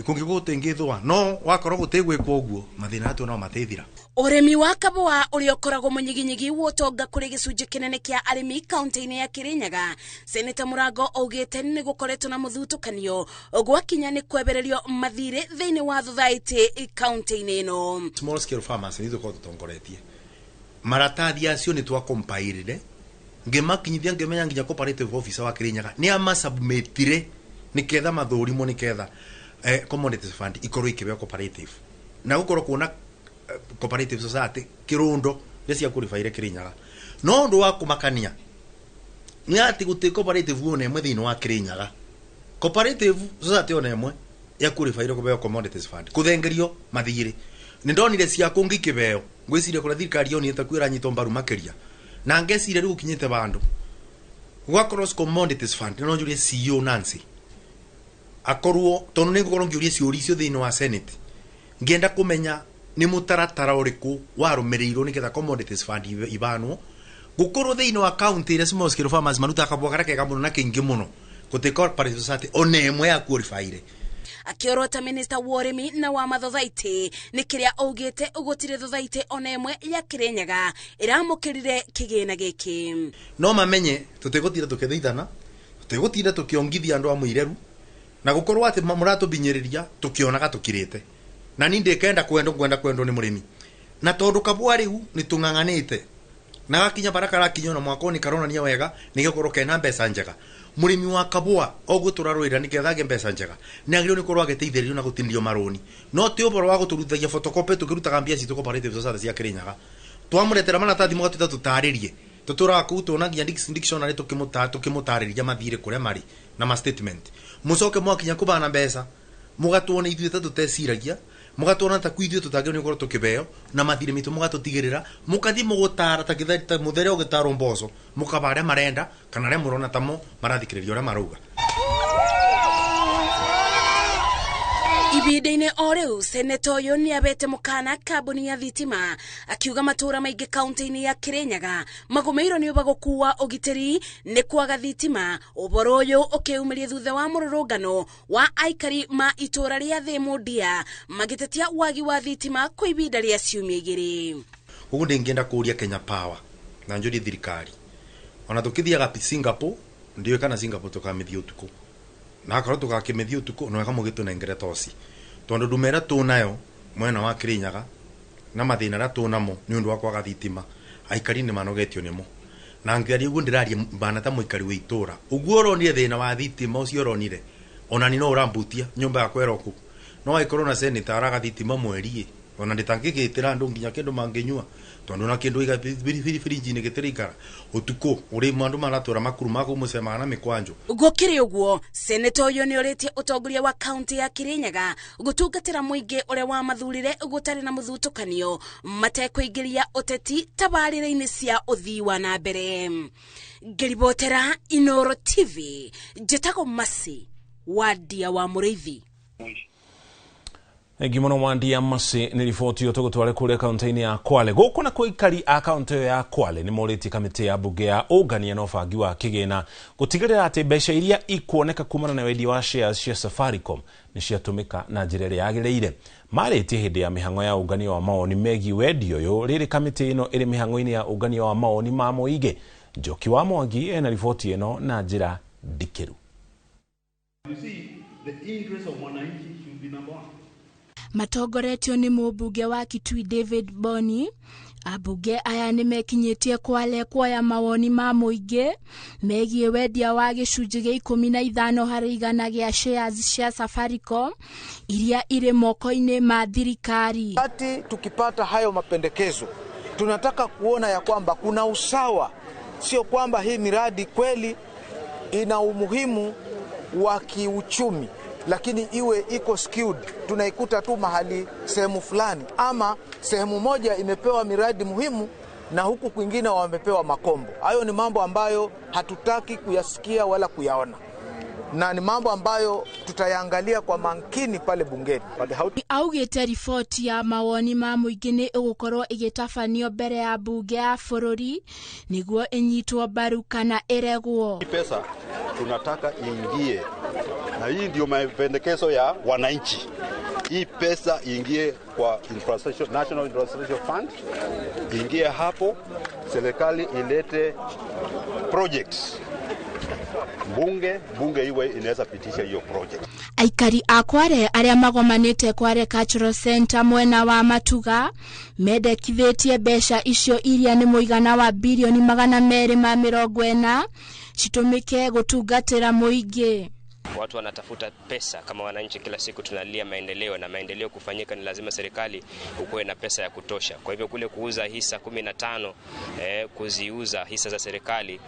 kungigwo gutingithwa no wakorwo gutigwikwo uguo mathina atu no matithira. Ũrĩmi wa kabũa ũrĩa ũkoragwo mũnyiginyigi wa ũtonga kũrĩ gĩcunjĩ kĩnene kĩa arĩmi kaunti-inĩ ya Kirinyaga. Seneta Mũrango augĩte nĩ gũkoretwo na mũthutũkanio gwakinya nĩ kwebererio mathirĩ thĩinĩ wa thothaitĩ kaunti-inĩ ĩno. Small scale farmers nĩ tũkorwo tũtongoretie maratathi acio nĩ twakompairire ngĩmakinyithia ngĩmenya nginya cooperative officer wa Kirinyaga nĩ amasubmitire nĩketha mathũrimwo nĩketha commodities fund ikorwo ikĩbeo cooperative na gũkorwo kuona cooperative society kirundo iria cia kũribaire Kirinyaga no ũndũ wa kũmakania nĩ atĩ gũtirĩ cooperative ona ĩmwe thĩinĩ wa Kirinyaga cooperative society ona ĩmwe ya kũribaire kũbeo commodities fund kũthengerio mathirĩ nĩ ndonire cia kũngĩ ikĩbeo ngwĩciria kũrĩa thirikari yonire ta kwĩ ĩranyitwo mbaru makĩria na ngeciria rĩu gũkinyĩte bandũ gwakorwo commodities fund no njũrie CEO Nancy akorwo tondu nĩ ngũkorwo ngĩũria ciũria icio thĩinĩ wa Senate ngĩenda kũmenya nĩ mũtaratara ũrĩkũ warũmĩrĩirwo nĩgetha commodities fund ibanwo gũkorwo thĩinĩ wa county ĩrĩa small scale farmers marutaga kabũa karĩa kega mũno na kĩingĩ mũno gũtirĩ cooperative society ona ĩmwe ya qualifyire. Akiorota minista wa ũrĩmi na wa mathothaitĩ nĩ kĩrĩa augĩte gũtirĩ thothaitĩ ona ĩmwe ya Kirinyaga ĩramũkĩrire kĩgĩna gĩkĩ. No mamenye tũtigũtinda tũkĩthithana, tũtigũtinda tũkĩongithia andũ a mũireru na gũkorwo atĩ mũratũbinyĩrĩria tũkĩonaga tũkirĩte. Na ni ndikenda kwenda kwendwo nĩ mũrĩmi. Na tondũ kabwa rĩu nĩ tũng'ang'anĩte na gakinya baraka rakinya na mwaka ni karonania wega nĩgĩkorwo kena mbeca njega. Mũrĩmi wa kabwa oguo tũrarũĩra nĩgetha agĩe mbeca njega nĩ agĩrĩirwo nĩ gũkorwo agĩteithĩrĩrio na gũtinĩrio marũni, no ti ũhoro wa gũtũrutithagia photocopy tũkĩrutaga mbia citũ cooperative society cia Kirinyaga. Twamũretera maratathi mũgatwĩta tũtarĩrie, tũtũraga kũu tuona nginya dictionary tũkĩmũtarĩria mathirĩ kũrĩa marĩ na ma statement. Mũcoke mwakinya kũbana mbeca mũgatuona ithuĩ ta tũteciragia, mũgatuona ta kwithuĩ tũtangĩrwo nĩ gũkorwo tũkĩbeo na mathirĩ mitũ mũgatũtigĩrĩra, mũkathi mũgũtara ta ta mũthere ũgĩtarwo mboco, mũkaba arĩa marenda kana arĩa mũrona tamo marathikĩrĩria ũrĩa marauga. Ibinda-inĩ o rĩu seneta ũyũ nĩ abete mũkana kambuni ya thitima akiuga matũra maingĩ kaunti-inĩ ya Kirinyaga magũmĩirwo nĩ ũbagũku wa ũgitĩri nĩ kwaga thitima. Ũhoro ũyũ ũkĩumĩria thutha wa mũrũrũngano wa aikari ma itũra rĩa Thĩmũndia magĩtetia wagi wa thitima kwa ibinda rĩa ciumia igĩrĩ. Ũguo ndĩngĩenda kũũria Kenya Power na njũrie thirikari ona tũkĩthiaga Singapore, ndiũĩ kana Singapore tũkamĩthiĩ ũtukũ, na akorwo tũgakĩmĩthiĩ ũtukũ no wega mũgĩtũnengere toci tondũ ndume ĩrĩa tũnayo mwena wa Kirinyaga na mathĩna arĩa tũnamo nĩ ũndũ wa kwaga thitima aikari nĩ manogetio nĩmo. Na ngĩaria ũguo ndĩraria bana ta mũikari wa itũra, ũguo ũronire thĩna wa thitima ũcio ũronire ona ni no ũrambutia nyũmba yakwa ĩro kũu, no angĩkorwo na seneta araga thitima mweri ona ndĩtangĩgĩtĩra andũ nginya kĩndũ mangĩnyua tondũ na kĩndũ iga firinji-inĩ gĩtĩrĩikara ũtukũ ũrĩ andũ maratũra makuru makũ mũcemaga na mĩkwanjo. Gũkĩrĩ ũguo seneta ũyũ nĩ ũrĩtie ũtongoria wa kaunti ya Kirinyaga gũtungatĩra mũingĩ ũrĩa wamathurire gũtarĩ na mũthutũkanio matekũingĩria ũteti tabarĩra-inĩ cia ũthii wa na mbere. Ngĩribotera Inoro TV, njĩtagwo Masi Wandia wa Mũrĩithi. Thengi muno Wandia Masi nĩ riboti ĩyo tũgũtware kũrĩa kaunti-inĩ ya Kwale. Gũkũ na aikari a kaunti ĩyo ya Kwale nĩ morĩtie kamĩtĩ ya mbunge ya ũngania na ũbangi wa kĩgĩna gũtigĩrĩra atĩ mbeca iria ikuoneka kumana na wendia wa shares cia Safaricom nĩ ciatũmĩka na njĩra ĩrĩa yagĩrĩire. Marĩtie hĩndĩ ya mĩhang'o ya ũngania wa mawoni megiĩ wendia ũyũ rĩrĩ kamĩtĩ ĩno ĩrĩ mĩhang'o-inĩ ya ũngania wa mawoni ma mũingĩ. Njoki wa Mwangi ena riboti ĩno na njĩra ndikĩru. You see, the interest of mwananchi should be number one. Matongoretio nĩ mũmbunge wa Kitui David Boni, ambunge aya nĩ mekinyĩtie Kwale kuoya mawoni ma mũingĩ megiĩ wendia wa gĩcunjĩ gĩa 15 harĩ igana gĩa shares cia Safaricom iria irĩ moko-inĩ ma thirikari. Wakati tukipata hayo mapendekezo, tunataka kuona ya kwamba kuna usawa, sio kwamba hii miradi kweli ina umuhimu wa kiuchumi lakini iwe iko skewed, tunaikuta tu mahali sehemu fulani ama sehemu moja imepewa miradi muhimu na huku kwingine wamepewa makombo. Hayo ni mambo ambayo hatutaki kuyasikia wala kuyaona, na ni mambo ambayo tutayaangalia kwa makini pale bungeni. Augĩte riboti ya mawoni ma mũingĩ nĩ ĩgũkorwo ĩgĩtabanio mbere ya bunge ya bũrũri nĩguo ĩnyitwo mbaru kana ĩregwo. Pesa tunataka ingie, na hii ndio mapendekezo ya wananchi. Hii pesa ingie kwa infrastructure, National Infrastructure Fund, ingie hapo, serikali ilete projects. Bunge iwe inaweza pitisha hiyo project. Aikari a Kware arĩa magomanĩte Kware Cultural Center mwena wa Matuga mendekithĩtie mbeca icio iria nĩ mũigana wa birioni 240 citũmĩke gũtungatĩra mũingĩ. Watu wanatafuta pesa kama wananchi, kila siku tunalia maendeleo, na maendeleo kufanyika ni lazima serikali ukuwe na pesa ya kutosha. Kwa hivyo kule kuuza hisa 15, kuziuza hisa za serikali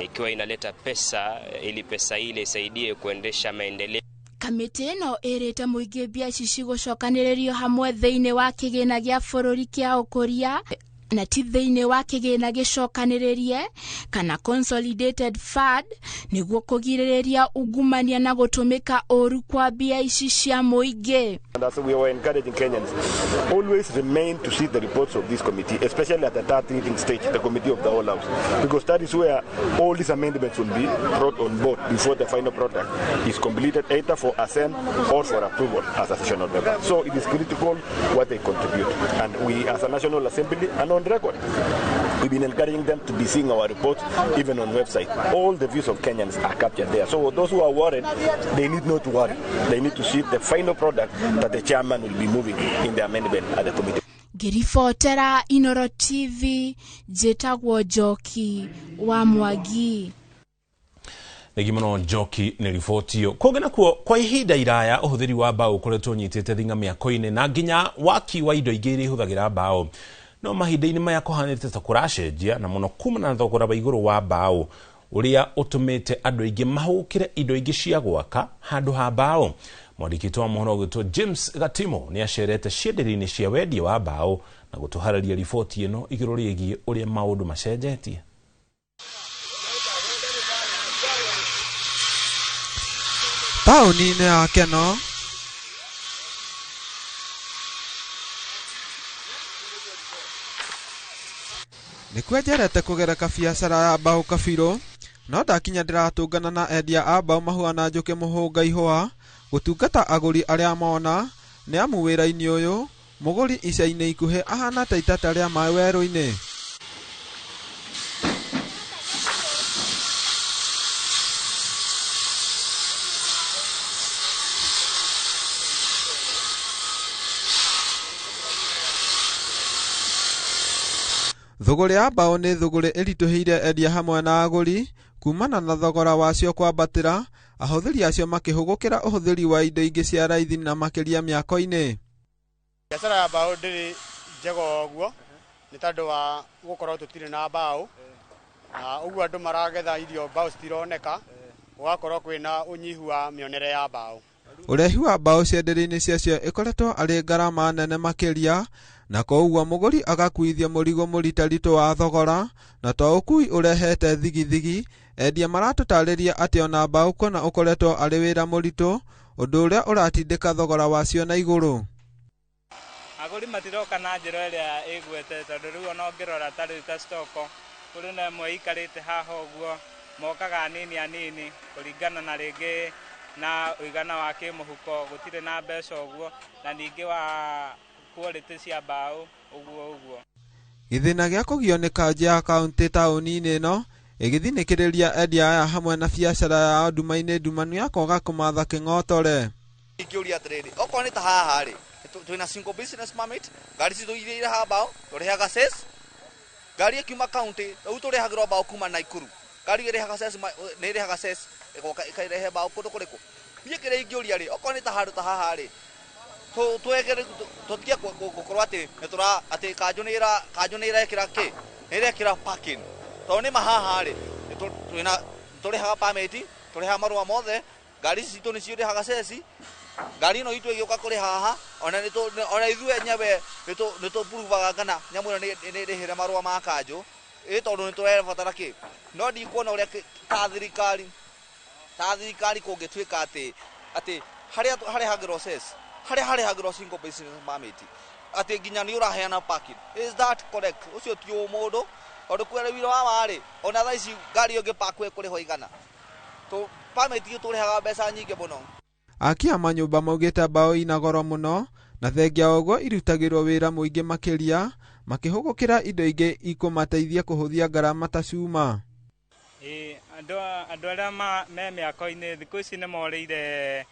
ikiwa inaleta pesa, ili pesa ile isaidie kuendesha maendeleo. Kamĩtĩ ĩno ĩrĩte mũingĩ mbia ici cigũcokanĩrĩrio hamwe thĩinĩ wa kĩgĩna gĩa bũrũri kĩa ũkũria Na ti thĩinĩ wa kĩgĩna gĩcokanĩrĩrie kana consolidated fund nĩguo kũgirĩrĩria ungumania na gũtũmĩka ũru kwa mbia ici cia mũingĩ. And as we were encouraging Kenyans, always remain to see the reports of this committee, especially at the third reading stage, the committee of the whole house, because that is where all these amendments will be brought on board before the final product is completed, either for assent or for approval as a sessional member. So it is critical what they contribute. And we, as a National Assembly, and on record, we've been encouraging them to be seeing our reports even on website. All the views of Kenyans are captured there. So those who are worried, they need not to worry. They need to see the final product that the chairman will be moving in the amendment at the committee. Ngĩribotera Inoro TV, njĩtagwo Njoki wa Mwangi. Thengi mũno Njoki nĩ riboti ĩyo. Kũngĩ nakuo, kwa ihinda iraya ũhũthĩri wa mbaũ ũkoretwo ũnyitĩte thinga mĩako-inĩ na nginya waki wa indo ingĩ iria ihũthagĩra mbaũ. No mahinda-inĩ maya kũhanĩte ta kũracenjia na mũno kumana na thogora wa igũrũ wa mbaũ ũrĩa ũtũmĩte andũ aingĩ mahũkĩre indo ingĩ cia gwaka handũ ha mbaũ. Mwandĩki witũ wa mohoro ũgwĩtwo James Gatimo nĩ acerete cienderio-inĩ cia wendia wa mbaũ na gũtũharĩria riboti ĩno igũrũ rĩgiĩ ũrĩa maũndũ macenjetie. Taũni-inĩ ya Keno nĩ kwenjerete kũgereka biacara ya mbaũ kabirũ, no ndakinya ndĩratũngana na endia a mbaũ mahuana njũkĩ mũhũnga ihũa gũtungata agũri arĩa mona nĩ amu wĩra-inĩ ũyũ mũgũri ica-inĩ ikuhĩ ahana ta itata rĩa maĩ werũ-inĩ. Thũgũrĩ ya mbaũ nĩ thũgũrĩ ĩritũhĩire endia hamwe na agũri kumana na thogora wacio kwambatĩra, ahũthĩri acio makĩhũgũkĩra ũhũthĩri wa indo ingĩ cia raithi na makĩria mĩako-inĩ. Biacara ya mbaũ ndĩrĩ njega ũguo nĩ tondũ wa gũkorwo tũtirĩ na mbaũ, na ũguo andũ maragetha irio mbaũ citironeka, gũgakorwo kwĩna ũnyihu wa mĩonere ya mbaũ. Ũrehi wa mbaũ cienderio-inĩ ciacio ĩkoretwo arĩ ngarama nene makĩria, na koguo mũgũri agakuithia mũrigo mũritaritũ wa thogora, na to ũkui ũrehete thigithigi. Endia maratũtarĩria atĩ ona mbaũ kuona ũkoretwo arĩ wĩra mũritũ, ũndũ ũrĩa ũratindĩka thogora wacio na igũrũ. Agũri matiroka na njĩra ĩrĩa ĩgwete, tondũ rĩu ona ũngĩrora ta rĩu ta stoko, kũrĩ na ĩmwe ĩikarĩte haha ũguo, mokaga anini anini kũringana na rĩngĩ na ũigana wa kĩmũhuko, gũtirĩ na mbeca ũguo, na ningĩ wa quality cia mbaũ ũguo ũguo. Gĩthĩna gĩa kũgio nĩ kanjũ ya kaũntĩ taũni-inĩ ĩno ĩgĩthinĩkĩrĩria endia aya hamwe na biacara yao nduma-inĩ ndumanu ya kwaga kũmatha kĩng'otore. Ingĩũria atĩrĩrĩ, okorwo nĩ ta haha rĩ, twĩna single business permit, ngari citũ iria irehaga mbaũ tũrĩhaga cess, ngari ĩkiuma kaũntĩ rĩu tũrehagĩrwo mbaũ kuma Naikuru, ngari ĩrĩhaga cess, nĩ ĩrĩhaga cess ĩgoka ĩkarehe mbaũ kũndũ kũrĩkũ. Niĩ kĩrĩa ingĩũria rĩ, okorwo nĩ ta handũ ta haha rĩ, tũtige gũkorwo atĩ nĩtũra atĩ kanjũ nĩ ĩrekĩra kĩ, nĩ ĩrekĩra parking, tondũ nĩ ma haha rĩ, twĩna tũrĩhaga permit, tũrĩhaga marũa mothe, ngari ici citũ nĩcio irĩhaga cess, ngari ĩno itũ ĩgĩũka kũrĩha haha, ona ithuĩ enyewe nĩtũpuruvaga kana nyamũ ĩno nĩ ĩrĩhĩre marũa ma kanjũ, ĩ tondũ nĩtũrabatara kĩ, no ndikuona ũrĩa ta thirikari kũngĩtuĩka atĩ harĩa harehagĩrwo cess, harĩa harehagĩrwo single business permit, atĩ nginya nĩ ũraheana parking. Is that correct? Ũcio ti ũmũndũ, tondũ kwĩra wĩra wa warĩ ona thaa ici ngari ĩngĩpakwo ĩkũrĩhwo igana, permit tũrĩhaga mbeca nyingĩ mũno. Aki a manyũmba maugĩte mbaũ ina goro mũno na thengia wa ũguo irutagĩrwo wĩra mũingĩ makĩria makĩhũgũkĩra indo ingĩ ikũmateithia kũhũthia ngarama ta cuma. Andũ arĩa me mĩako-inĩ thikũ ici nĩ morĩire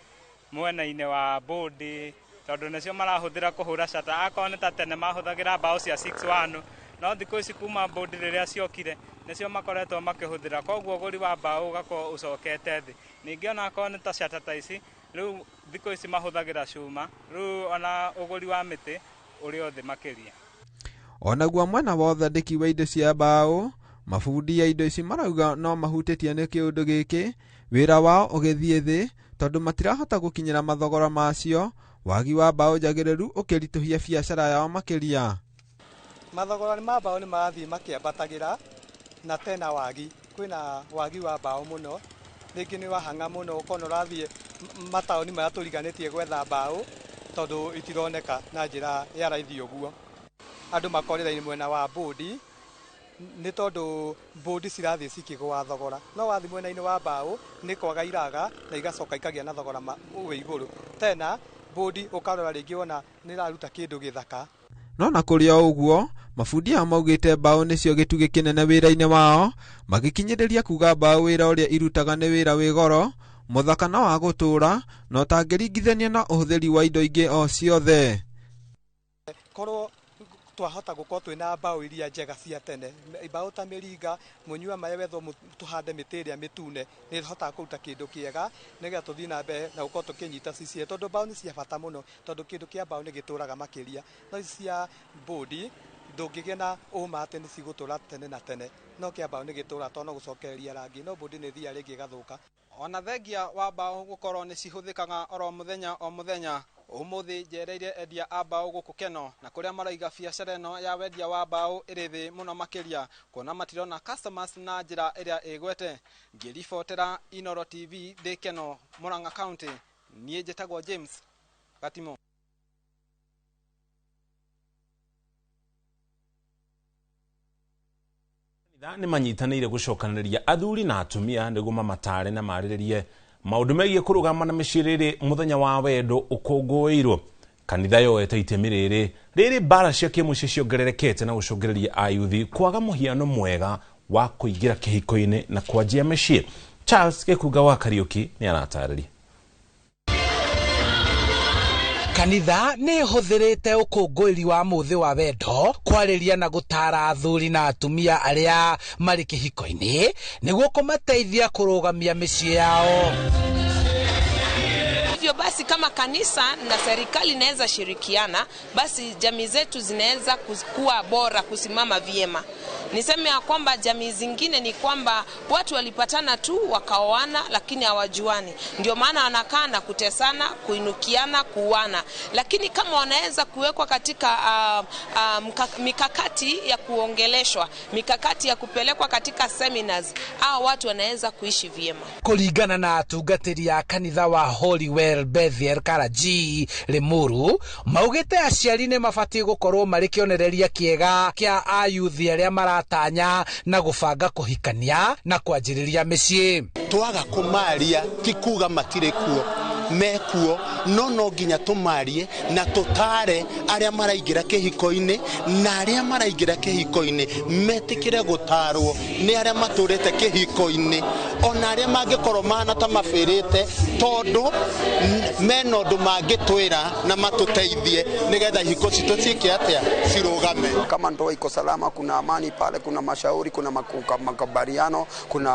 mwena-inĩ wa bodi, tondũ nĩcio marahũthĩra kũhũra cata. Akorwo nĩ ta tene mahũthagĩra mbaũ cia 6-1, no thikũ ici kuma bodi rĩrĩa ciokire nĩcio makoretwo makĩhũthĩra, koguo ũgũri wa mbaũ ũgakorwo ũcokete thĩ. Ningĩ ona akorwo nĩ ta cata ta ici, rĩu thikũ ici mahũthagĩra cuma, rĩu ona ũgũri wa mĩtĩ ũrĩ o thĩ makĩria. Onaguo mwena wa ũthondeki wa indo cia mbaũ, mabundi ya indo ici marauga no mahutĩtie nĩ kĩũndũ gĩkĩ, wĩra wao ũgĩthiĩ thĩ tondũ matirahota gũkinyĩra mathogora macio, wagi wa mbaũ njagĩrĩru ũkĩritũhia biacara yao makĩria. Mathogora ma mbaũ nĩ marathiĩ makĩambatagĩra na tena wagi, kwĩna wagi wa mbaũ mũno, rĩngĩ nĩ wahang'a mũno ũkona ũrathiĩ mataũni marĩa tũriganĩtie gwetha mbaũ tondũ itironeka na njĩra ya raithi ũguo. Andũ makorĩra mwena wa bũndi nĩ tondũ bũndi cirathiĩ cikĩgũa thogora, no wathiĩ mwena-inĩ wa mbaũ nĩ kwaga iraga na igacoka ikagĩa na thogora wĩ igũrũ. Tena bũndi ũkarora rĩngĩ wona nĩ ĩraruta kĩndũ gĩthaka. No na kũrĩ o ũguo, mabundi aya maugĩte mbaũ nĩcio gĩtugĩ kĩnene wĩra-inĩ wao, magĩkinyĩrĩria kuga mbaũ wĩra ũrĩa irutaga nĩ wĩra wĩ goro, mũthaka na wa gũtũũra, na ũtangĩringithanio na ũhũthĩri wa indo ingĩ o ciothe. Korwo twahota gũkorwo twĩna mbaũ iria njega cia tene, mbaũ ta mĩringa, mũnyua maĩ wethwo tũhande mĩtĩ ĩrĩa mĩtune, nĩ ĩhotaga kũruta kĩndũ kĩega nĩgetha tũthiĩ na mbere na gũkorwo tũkĩnyita cicie, tondũ mbaũ nĩ cia bata mũno, tondũ kĩndũ kĩa mbaũ nĩ gĩtũraga makĩria. No ici cia bũndi ndũngĩgĩa na ũma atĩ nĩ cigũtũra tene na tene, no kĩa mbaũ nĩ gĩtũraga tondũ no gũcokereria rangi, no bũndi nĩ ĩthiaga rĩngĩ ĩgathũka. Ona thengia wa mbaũ gũkorwo nĩ cihũthĩkaga oro mũthenya o mũthenya, ũmũthĩ njereire endia a mbaũ gũkũ Keno na kũrĩa maraiga biacara ĩno ya wendia wa mbaũ ĩrĩ thĩ mũno makĩria, kuona matirona customers na njĩra ĩrĩa ĩgwete. Ngĩribotera Inooro TV ndĩ Keno, Murang'a County, niĩ njĩtagwo James Gatimo. Nĩ manyitanĩire gũcokanĩrĩria athuri na atumia nĩguo mamatare na marĩrĩrie maũndũ megiĩ kũrũgama na mĩciĩ rĩrĩ mũthenya wa wendo ũkũngũĩirwo. Kanitha yoete itemi rĩrĩ rĩrĩ mbara cia kĩmũciĩ ciongererekete na gũcũngĩrĩria ayuthi kwaga mũhiano mwega wa kũingĩra kĩhiko-inĩ na kwanjia mĩciĩ. Charles Gĩkunga wa Kariũki nĩ aratarĩria. Kanitha nĩ ĩhũthĩrĩte ũkũngũĩri wa mũthĩ wa wendo kwarĩria na gũtara athuri na atumia arĩa marĩ kĩhiko-inĩ nĩguo kũmateithia kũrũgamia mĩciĩ yao. Hivyo basi kama kanisa na serikali inaweza shirikiana, basi jamii zetu zinaweza kuwa bora, kusimama vyema. Niseme ya kwamba jamii zingine ni kwamba watu walipatana tu wakaoana lakini hawajuani. Ndio maana wanakaa na kutesana, kuinukiana, kuuana. Lakini kama wanaweza kuwekwa katika mikakati ya kuongeleshwa, mikakati ya kupelekwa katika seminars, hao watu wanaweza kuishi vyema. Kulingana na atungatĩri a kanitha wa Holy Well Bethel Karaji Limuru, maugĩte aciari nĩ mabatiĩ gũkorwo marĩ kĩonereria kĩega kĩa ayuthi arĩa maratanya na gũbanga kũhikania na kwanjĩrĩria mĩciĩ. Twaga kũmaria ti kuga matirĩ kuo, mekuo, no nginya tũmarie na tũtare arĩa maraingĩra kĩhiko-inĩ na arĩa maraingĩra kĩhiko-inĩ metĩkĩre gũtarwo nĩ arĩa matũrĩte kĩhiko-inĩ, ona arĩa mangĩkorwo mahana ta mabĩrĩte, tondũ mena ũndũ mangĩtwĩra na matũteithie nĩgetha ihiko citũ ciĩke atĩa, cirũgame. Kama ndoa iko salama, kuna amani pale, kuna mashauri, kuna makubaliano, kuna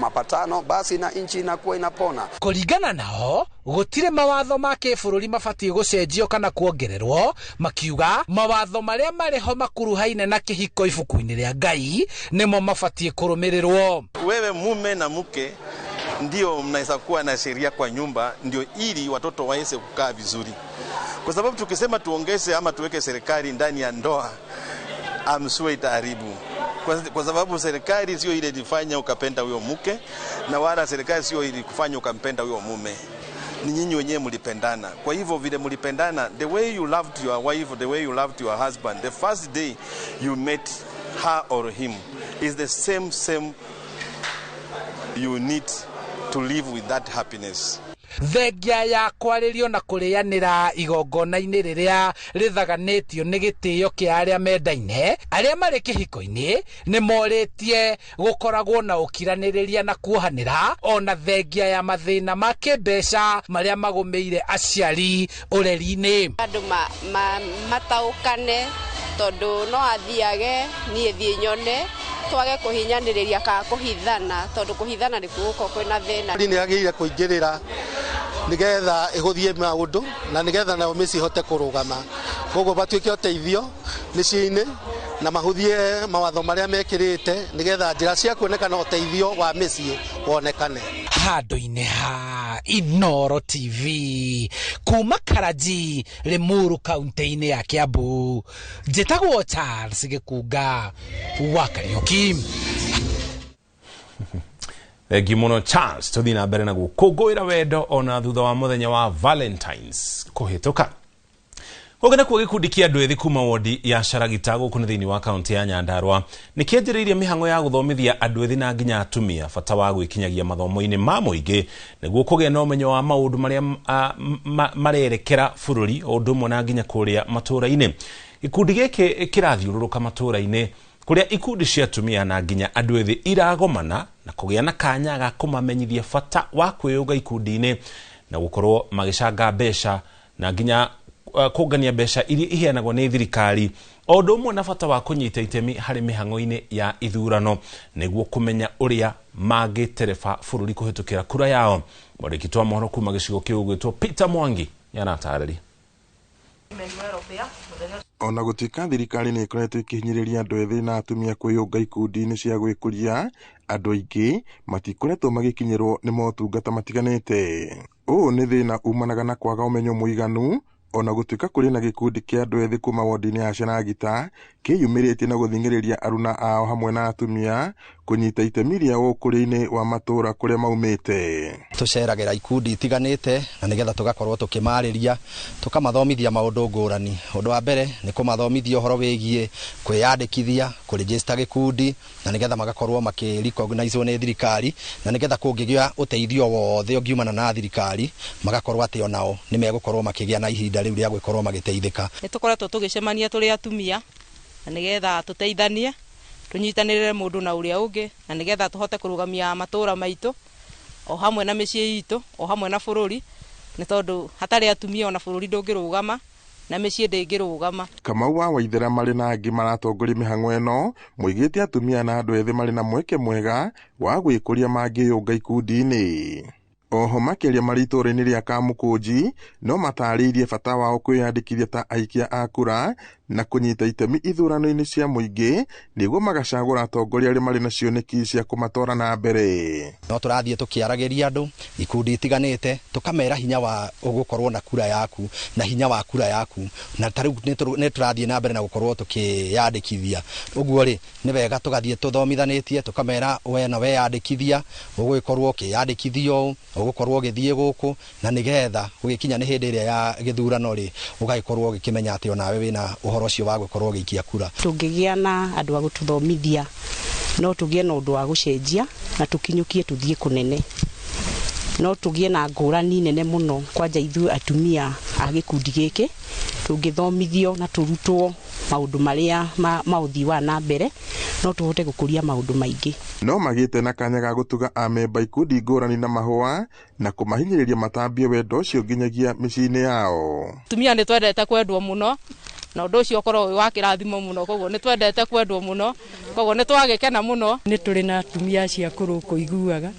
mapatano, basi na nchi inakuwa inapona. Kũringana nao gũtirĩ mawatho ma kĩbũrũri mabatiĩ gũcenjio kana kuongererwo, makiuga mawatho marĩa marĩ ho makuruhaine na kĩhiko ibuku-inĩ rĩa Ngai nĩmo mabatiĩ kũrũmĩrĩrwo. Wewe mume na mke ndio mnaweza kuwa na sheria kwa nyumba, ndio ili watoto waweze kukaa vizuri. Kwa sababu tukisema tuongeze ama tuweke serikali ndani ya ndoa, amsue itaharibu. Kwa sababu serikali sio ile ilifanya ukapenda huyo mke, na wala serikali sio ile kufanya ukampenda huyo mume. Ni nyinyi wenyewe mlipendana. Kwa hivyo vile mlipendana, the way you loved your wife, the way you loved your husband, the first day you met her or him is the same you need to live with that happiness. Thengia ya kwarĩrio na kũrĩanĩra igongona-inĩ rĩrĩa rĩthaganĩtio nĩ gĩtĩo kĩa arĩa mendaine, arĩa marĩ kĩhiko-inĩ nĩ morĩtie gũkoragwo na ũkiranĩrĩria na kuohanĩra, ona thengia ya mathĩna ma kĩmbeca marĩa magũmĩire aciari ũreri-inĩ. Andũ mataũkane tondũ no athiage niĩ thiĩ nyone, twage kũhinyanĩrĩria kana kũhithana, tondũ kũhithana nĩkuo gũkorwo kwĩna thĩna. Nĩ yagĩrĩire kũingĩrĩra nĩgetha ĩhũthie maũndũ na nĩgetha nayo mĩciĩ ĩhote kũrũgama. Koguo matuĩke ũteithio mĩciĩ-inĩ na mahũthie mawatho marĩa mekĩrĩte nĩgetha njĩra cia kuonekana ũteithio wa mĩciĩ wonekane. Handũ-inĩ ha Inoro TV kuma Karaji Limuru kaunti-inĩ ya Kiambu. Njĩtagwo Charles Gĩkunga wa Kariũki. Thengiũ mũno Charles. Tũthiĩ na mbere na gũkũngũĩra wendo ona thutha wa mũthenya wa Valentines kũhĩtũka. Gũkũ nakuo gĩkundi kĩa andũ ethĩ kuma wodi ya Caragita gũkũ nĩ thĩinĩ wa kaunti ya Nyandarua nĩ kĩanjĩrĩirie mĩhang'o ya gũthomithia andũ ethĩ na nginya atumia bata wa gwĩkinyagia mathomo-inĩ ma mũingĩ nĩguo kũgĩa na ũmenyo wa maũndũ marĩa marerekera bũrũri o ũndũ ũmwe na nginya kũrĩa matũũra-inĩ. Gĩkundi gĩkĩ kĩrathiũrũrũka matũũra-inĩ kũrĩa ikundi cia atumia na nginya andũ ethĩ iragomana na kũgĩa na kanya ga kũmamenyithia bata wa kwĩyũnga ikundi-inĩ na gũkorwo magĩcanga mbeca na nginya kũngania mbeca iria iheanagwo nĩ thirikari o ũndũ ũmwe na bata wa kũnyita itemi harĩ mĩhang'o-inĩ ya ithurano nĩguo kũmenya ũrĩa mangĩtereba bũrũri kũhĩtũkĩra kura yao. Mwandĩki wa mohoro kuma gĩcigo kĩu ũgwĩtwo Peter Mwangi nĩaratarĩria. Ona gũtuĩka thirikari nĩ ĩkoretwo ĩkĩhinyĩrĩria andũ ethĩ na atumia kwĩyũnga ikundi-inĩ cia gwĩkũria, andũ aingĩ matikoretwo magĩkinyĩrwo nĩ motungata matiganĩte. Ũũ nĩ thĩna umanaga na kwaga ũmenyo mũiganu. Ona gũtuĩka kũrĩ na gĩkundi kĩa andũ ethĩ kuma wodi-inĩ ya Caragita kĩyumĩrĩtie na gũthing'ĩrĩria aruna ao hamwe na atumia kũnyita itemi rĩao ũkũria-inĩ wa matũũra kũrĩa maumĩte. Tũceragĩra ikundi itiganĩte na nĩgetha tũgakorwo tũkĩmarĩria, tũkamathomithia maũndũ ngũrani. Ũndũ wa mbere nĩ kũmathomithia ũhoro wĩgiĩ kwĩyandĩkithia, kũrĩnjĩsta gĩkundi na nĩgetha magakorwo makĩrecognizwo nĩ thirikari, na nĩgetha kũngĩgĩa ũteithio wothe ũngiumana na thirikari magakorwo atĩ onao nĩ megũkorwo makĩgĩa na ihinda rĩu rĩa gũkorwo magĩteithĩka. Nĩ tũkoretwo tũgĩcemania tũrĩ atumia na nĩgetha tũteithanie, tũnyitanĩrĩre mũndũ na ũrĩa ũngĩ na nĩgetha tũhote kũrũgamia matũũra maitũ o hamwe na mĩciĩ itũ o hamwe na bũrũri, nĩ tondũ hatarĩ atumia ona bũrũri ndũngĩrũgama na mĩciĩ ndĩngĩrũgama. Kamau wa Waithera marĩ na angĩ maratongoria mĩhang'o ĩno moigĩte atumia na andũ ethĩ marĩ na mweke mwega wa gwĩkũria mangĩyũnga ikundi-inĩ. Oho makĩria marĩ itũũra-inĩ rĩa Kamũkũnji no matarĩirie bata wao kwĩyandĩkithia ta aikia a kura na kũnyita itemi ithurano-inĩ cia mũingĩ nĩguo magacagũra atongoria arĩa marĩ na cioneki cia kũmatwara na mbere. No tũrathiĩ tũkĩaragĩria andũ ikundi itiganĩte tũkamera hinya wa gũkorwo na kura yaku na hinya wa kura yaku, na ta rĩu nĩ tũrathiĩ na mbere na gũkorwo tũkĩyandĩkithia. Ũguo rĩ nĩ wega tũgathiĩ tũthomithanĩtie tũkamera we na weyandĩkithia ũgũgĩkorwo ũkĩyandĩkithia ũũ, ũgũkorwo ũgĩthiĩ gũkũ, na nĩgetha gũgĩkinya nĩ hĩndĩ ĩrĩa ya gĩthurano rĩ ũgagĩkorwo ũgĩkĩmenya atĩ onawe wĩna ũhoro ũcio wa gũkorwo ũgĩikia kura. Tũngĩgĩa na andũ a gũtũthomithia no tũgĩe na ũndũ wa gũcenjia na tũkinyũkie tũthiĩ kũnene, no tũgĩe na ngũrani nene mũno kwanja ithuĩ atumia a gĩkundi gĩkĩ tũngĩthomithio na tũrutwo maũndũ marĩa ma ũthii wa na mbere no tũhote gũkũria maũndũ maingĩ. No magĩte na kanya ga gũtuga amemba ikundi ngũrani na mahũa na kũmahinyĩrĩria matambie wendo ũcio nginyagia mĩciĩ-inĩ yao. Atumia nĩ twendete kwendwo mũno na ũndũ ũcio ũkorwo wĩ wa kĩrathimo mũno, koguo nĩ twendete kwendwo mũno, koguo nĩ twagĩkena mũno. Nĩ tũrĩ na atumia acio akũrũ kũiguaga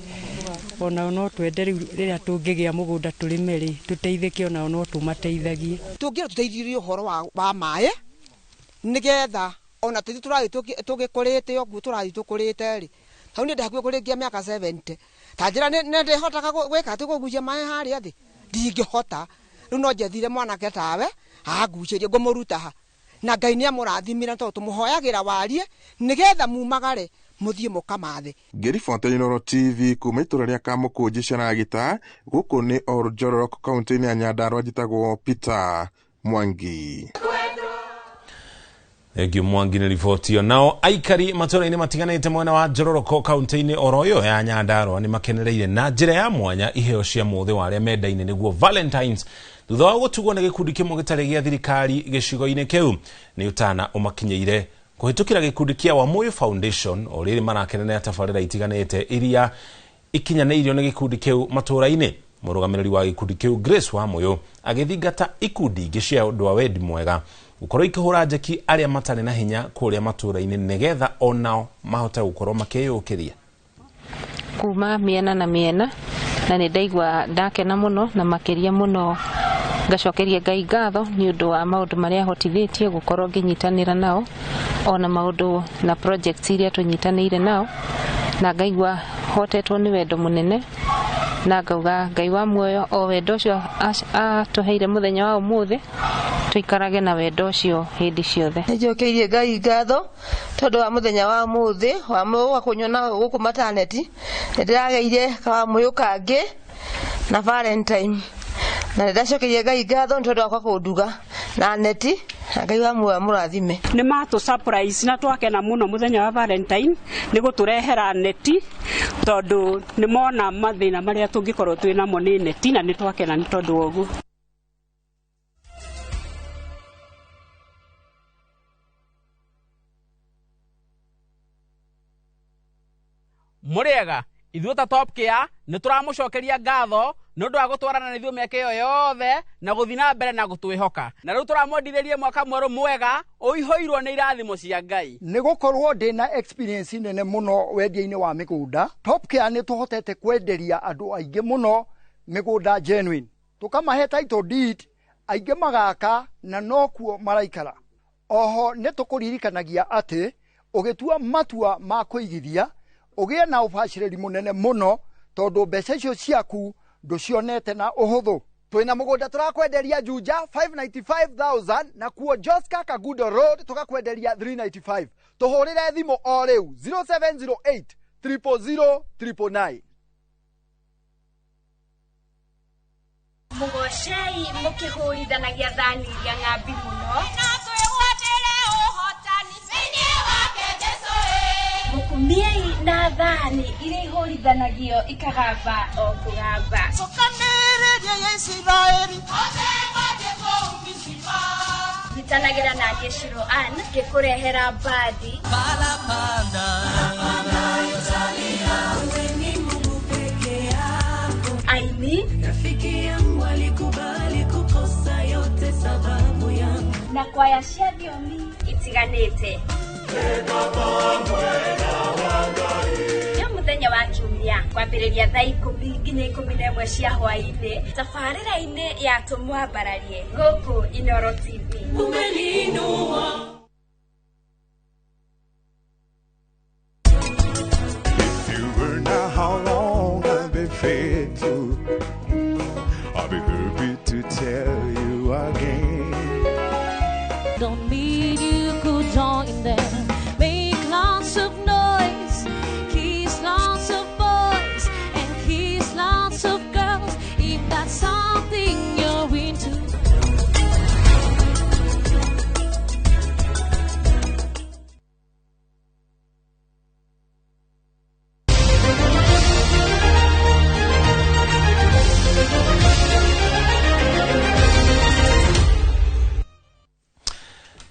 onao no twende rĩu rĩrĩa tũngĩgĩa mũgũnda tũrĩme rĩ tũteithĩke, onao no tũmateithagie. Tũngĩra tũteithirie ũhoro wa maĩ nĩgetha ona tũthiĩ tũrathiĩ tũgĩkũrĩte ũguo tũrathiĩ tũkũrĩte rĩ, hau niĩ ndĩ hakuhĩ kũrĩkia mĩaka 70 ta njĩra nĩ ndĩhotaga gwĩka atĩ kũgucia maĩ harĩa thĩ ndingĩhota. Rĩu no njethire mwanake tawe angucĩrie ngũmũruta ha, na Ngai nĩ amũrathimire tondũ tũmũhoyagĩra warie nĩgetha mumagare mũthiĩ mũkamathe. Ngĩribota Inooro TV kuma itũũra rĩa Kamũkũnji Caragita, gũkũ nĩ Oljororok kaunti-inĩ ya Nyandarua, njĩtagwo Peter Mwangi. Thengiũ Mwangi nĩ riboti ĩyo. Nao aikari matũũra-inĩ matiganĩte mwena wa Njororoko kaunti-inĩ oro ĩyo ya Nyandarua nĩ makenereire na njĩra ya mwanya iheo cia mũthĩ wa arĩa mendaine nĩguo Valentines thutha wa gũtugwo nĩ gĩkundi kĩmwe gĩtarĩ gĩa thirikari gĩcigo-inĩ kĩu. Nĩ ũtana ũmakinyĩire kũhĩtũkĩra gĩkundi kĩa Wamuyu Foundation o rĩrĩ marakenera tabarĩra itiganĩte iria ikinyanĩirio nĩ gĩkundi kĩu matũũra-inĩ. Mũrũgamĩrĩri wa gĩkundi kĩu Grace Wamuyu agĩthingata ikundi ingĩ cia ũndũ wa wendi mwega gũkorwo ikĩhũra njeki arĩa matarĩ na hinya kũrĩa matũũra-inĩ nĩgetha onao mahote gũkorwo makĩyũkĩria. Kuma mĩena na mĩena na nĩ ndaigua ndakena mũno na makĩria mũno ngacokeria Ngai ngatho nĩ ũndũ wa maũndũ marĩa ahotithĩtie gũkorwo ngĩnyitanĩra nao ona maũndũ na projects iria tũnyitanĩire nao, na ngaigua hotetwo nĩ wendo mũnene Na ngauga Ngai wa muoyo o wendo ũcio atũheire mũthenya wa ũmũthĩ, tũikarage na wendo ũcio hĩndĩ ciothe. Nĩnjokeirie Ngai ngatho tondũ wa mũthenya wa ũmũthĩ wa gũka kũnyona gũkũ mataneti. Nĩndĩrageire kawamũyũ kangĩ na Valentine, na nĩndacokeirie Ngai ngatho nĩ tondũ wakwa kũnduga na neti, na Ngai wa muoyo amũrathime. Nĩ matũ surprise na twakena mũno mũthenya wa Valentine nĩ gũtũrehera neti, tondũ nĩ mona mathĩna marĩa tũngĩkorwo twĩ namo nĩ neti, na nĩ twakena nĩ tondũ wa ũguo. Mũrĩega ithuĩ ta Top Care nĩ tũramũcokeria ngatho nĩ ũndũ wa gũtwarana na ithuĩ mĩaka ĩyo yothe na gũthiĩ na mbere na gũtwĩhoka, na rĩu tũramwendithĩrie mwaka mwerũ mwega ũihũirwo nĩ irathimo cia Ngai. Nĩ gũkorwo ndĩna experience nene mũno wendia-inĩ wa mĩgũnda, Top Care nĩ tũhotete kwenderia andũ aingĩ mũno mĩgũnda genuine, tũkamahe title deed, aingĩ magaka na nokuo maraikara. Oho nĩ tũkũririkanagia atĩ ũgĩtua matua ma kũigithia ũgĩe na ũbacĩrĩri mũnene mũno, tondũ mbeca icio ciaku ndũcionete na ũhũthũ. Twĩna mũgũnda tũrakwenderia Juja 595,000, na kuo Joska Kagudo Road tũgakwenderia 395. Tũhũrĩre thimũ o rĩu 0708 000 999. Mũgocei mũkĩhũrithanagia thani iria ng'ambi mũno, na twĩgwatĩre ũhotani thĩinĩ wake Jesũ. Mũkumiei na thani iria ihũrithanagio ikagamba o kũgamba. Cokanĩrĩria ya Isiraeli othe mathiĩ kũu Mizipa. Nyitanagĩra na niĩ Shiro Ann ngĩkũrehera mbathi. Aini Rafiki yangu alikubali kukosa yote sababu yangu, na kwaya cia thiomi itiganĩte. Nĩ mũthenya wa Kiumia kwambĩrĩria thaa 10 nginya 11 cia hwaĩ-inĩ, tabarĩra-inĩ ya Tũmwambararie gũkũ Inooro TV. Umeniinua. If you were now how long I've been faithful, I'll be happy to tell you again. Don't need you could join them. Make lots of noise, kiss lots of boys, and kiss lots of girls. If that's something you're into.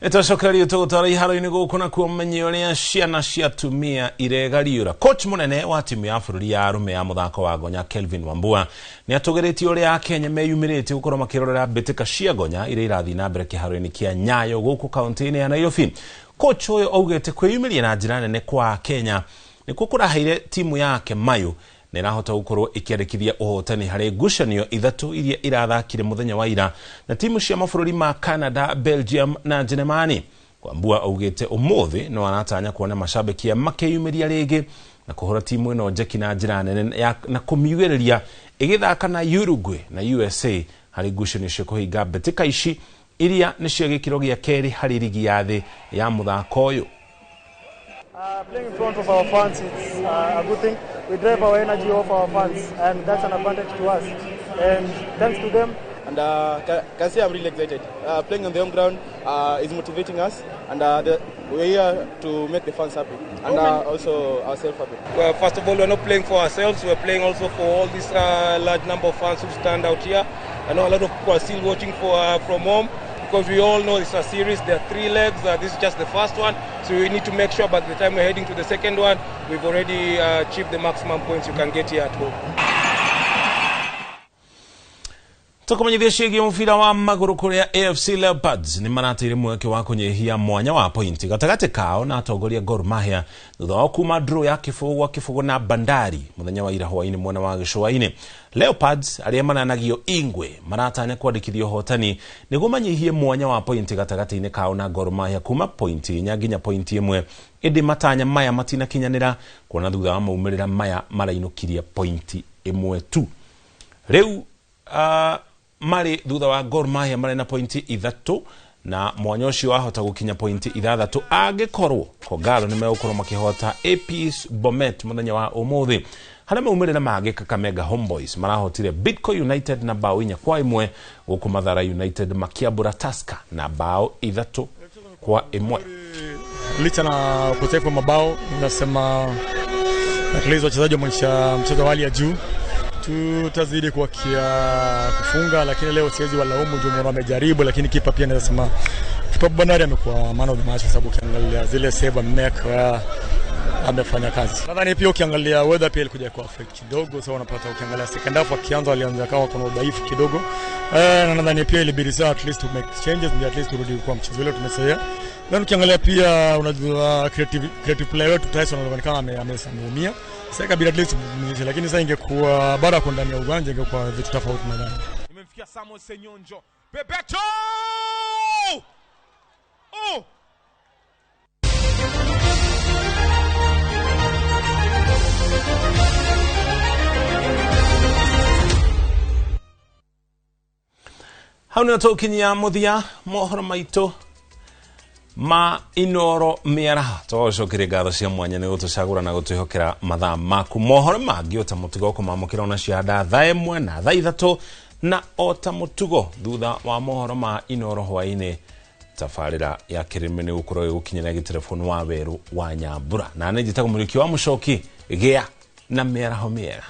Nĩtwacokererio tũgũtwara iharo-inĩ gũkũ na kuo menye ũrĩa ciana cia atumia iregariũra. Coach mũnene wa timu ya bũrũri ya arũme ya mũthako wa gonya Kelvin Wambua nĩ atũgĩrĩtie ũrĩa Akenya meyumĩrĩtie gũkorwo makĩrorera mbĩtĩka cia gonya iria irathiĩ na mbere kĩharo-inĩ kĩa Nyayo gũkũ kaũntĩ-inĩ ya Nairobi. Coach ũyũ augĩte kwĩyumĩria na njĩra nene kwa Akenya nĩkuo kũraheire timu yake mayũ na ĩrahota gũkorwo ĩkĩandĩkithia ũhotani harĩ ngucanio 3 iria irathakire mũthenya wa ira na timu cia mabũrũri ma Canada, Belgium na Jeremani. Wambua augĩte ũmũthĩ no aratanya kuona mashabiki makĩyumĩria rĩngĩ na kũhũra timu ĩno njeki na njĩra nene na kũmiugĩrĩria ĩgĩthaka na Uruguay na USA harĩ ngucanio cia kũhinga mbĩtĩka ici iria nĩcio gĩkĩro gĩa kerĩ harĩ rigi ya thĩ ya mũthako ũyũ. Playing in front of our fans, it's a good thing. We drive our energy off our fans, and that's an advantage to us. And thanks to them. And can say I'm really excited. Playing on the home ground is motivating us, and we're here to make the fans happy and also ourselves happy. Well, first of all, we're not playing for ourselves. We're playing also for all this large number of fans who stand out here. I know a lot of people are still watching from home, because we all know it's a series. There are 3 legs. This is just the first one. So we need to make sure by the time we're heading to the second one, we've already achieved the maximum points you can get here at home. Tũkũmenyithia ciĩgiĩ mũbira wa magũrũ kũrĩa AFC Leopards nĩ marateire mweke wa kũnyihia mwanya wa pointi gatagatĩ kao na atongoria Gor Mahia thutha wa kuma draw ya 0-0 na Bandari mũthenya wa ira hwaĩ-inĩ mwena wa gĩcũa-inĩ. Leopards arĩa mananagio Ingwe maratanya kwandĩkithia ũhotani nĩguo manyihie mwanya wa pointi gatagatĩ-inĩ kao na Gor Mahia kuma pointi 4 nginya pointi 1, ĩndĩ matanya maya matinakinyanĩra kuona thutha wa maumĩrĩra maya marainũkirie pointi 1 tu. Rĩu marĩ thutha wa Gor Mahia marĩ na pointi 3 na mwanya ũcio wahota gũkinya pointi 6 angĩkorwo Kogalo nĩ megũkorwo makĩhota APS Bomet mũthenya wa ũmũthĩ. Harĩa maumĩrĩra mangĩ, Kakamega Homeboys marahotire Bidco United na bao 4-1, gũkũ Mathara United makĩambũra Tusker na bao 3-1. Licha na ukosefu wa mabao, nasema at least wachezaji wameonyesha mchezo wa hali ya juu. Tutazidi kuwakia kufunga, lakini leo siwezi walaumu juu mbona wamejaribu, lakini kipa pia naweza sema kipa Bandari amekuwa man of the match kwa sababu ukiangalia zile save amemake, amefanya kazi. Nadhani pia ukiangalia weather pia ilikuja kwa affect kidogo, so unapata ukiangalia second half wakianza walianza kama kuna udhaifu kidogo. Na nadhani pia ilibidi sana at least to make changes ndio at least turudi kwa mchezo ule tumesahia. Then ukiangalia pia unajua creative player wetu Tyson anaonekana ameumia. Sasa ikabidi at least tumrudishe, lakini sasa ingekuwa bado kwa ndani ya uwanja ingekuwa vitu tofauti nadhani. Imemfikia Samuel Senyonjo. Bebeto! Oh! Hau nĩ tũkinyia mũthia mohoro maitũ ma Inoro mĩaraho. Tũgũcokeria ngatho cia mwanya nĩ gũtũcagũra na gũtwĩhokera mathaa maku. Mohoro mangĩ o ta mũtugo kũmamũkĩra ona cia nda thaa 1 na thaa 3, na o ta mũtugo thutha wa mohoro ma Inoro hwaĩ-inĩ tabarĩra ya kĩrĩmĩ nĩ gũkorwo ĩgũkinyĩra gĩterefoni wa werũ wa Nyambura. Na nĩ njĩtagwo Mũriũki wa Mũcoki. Gĩa na mĩaraho mĩega.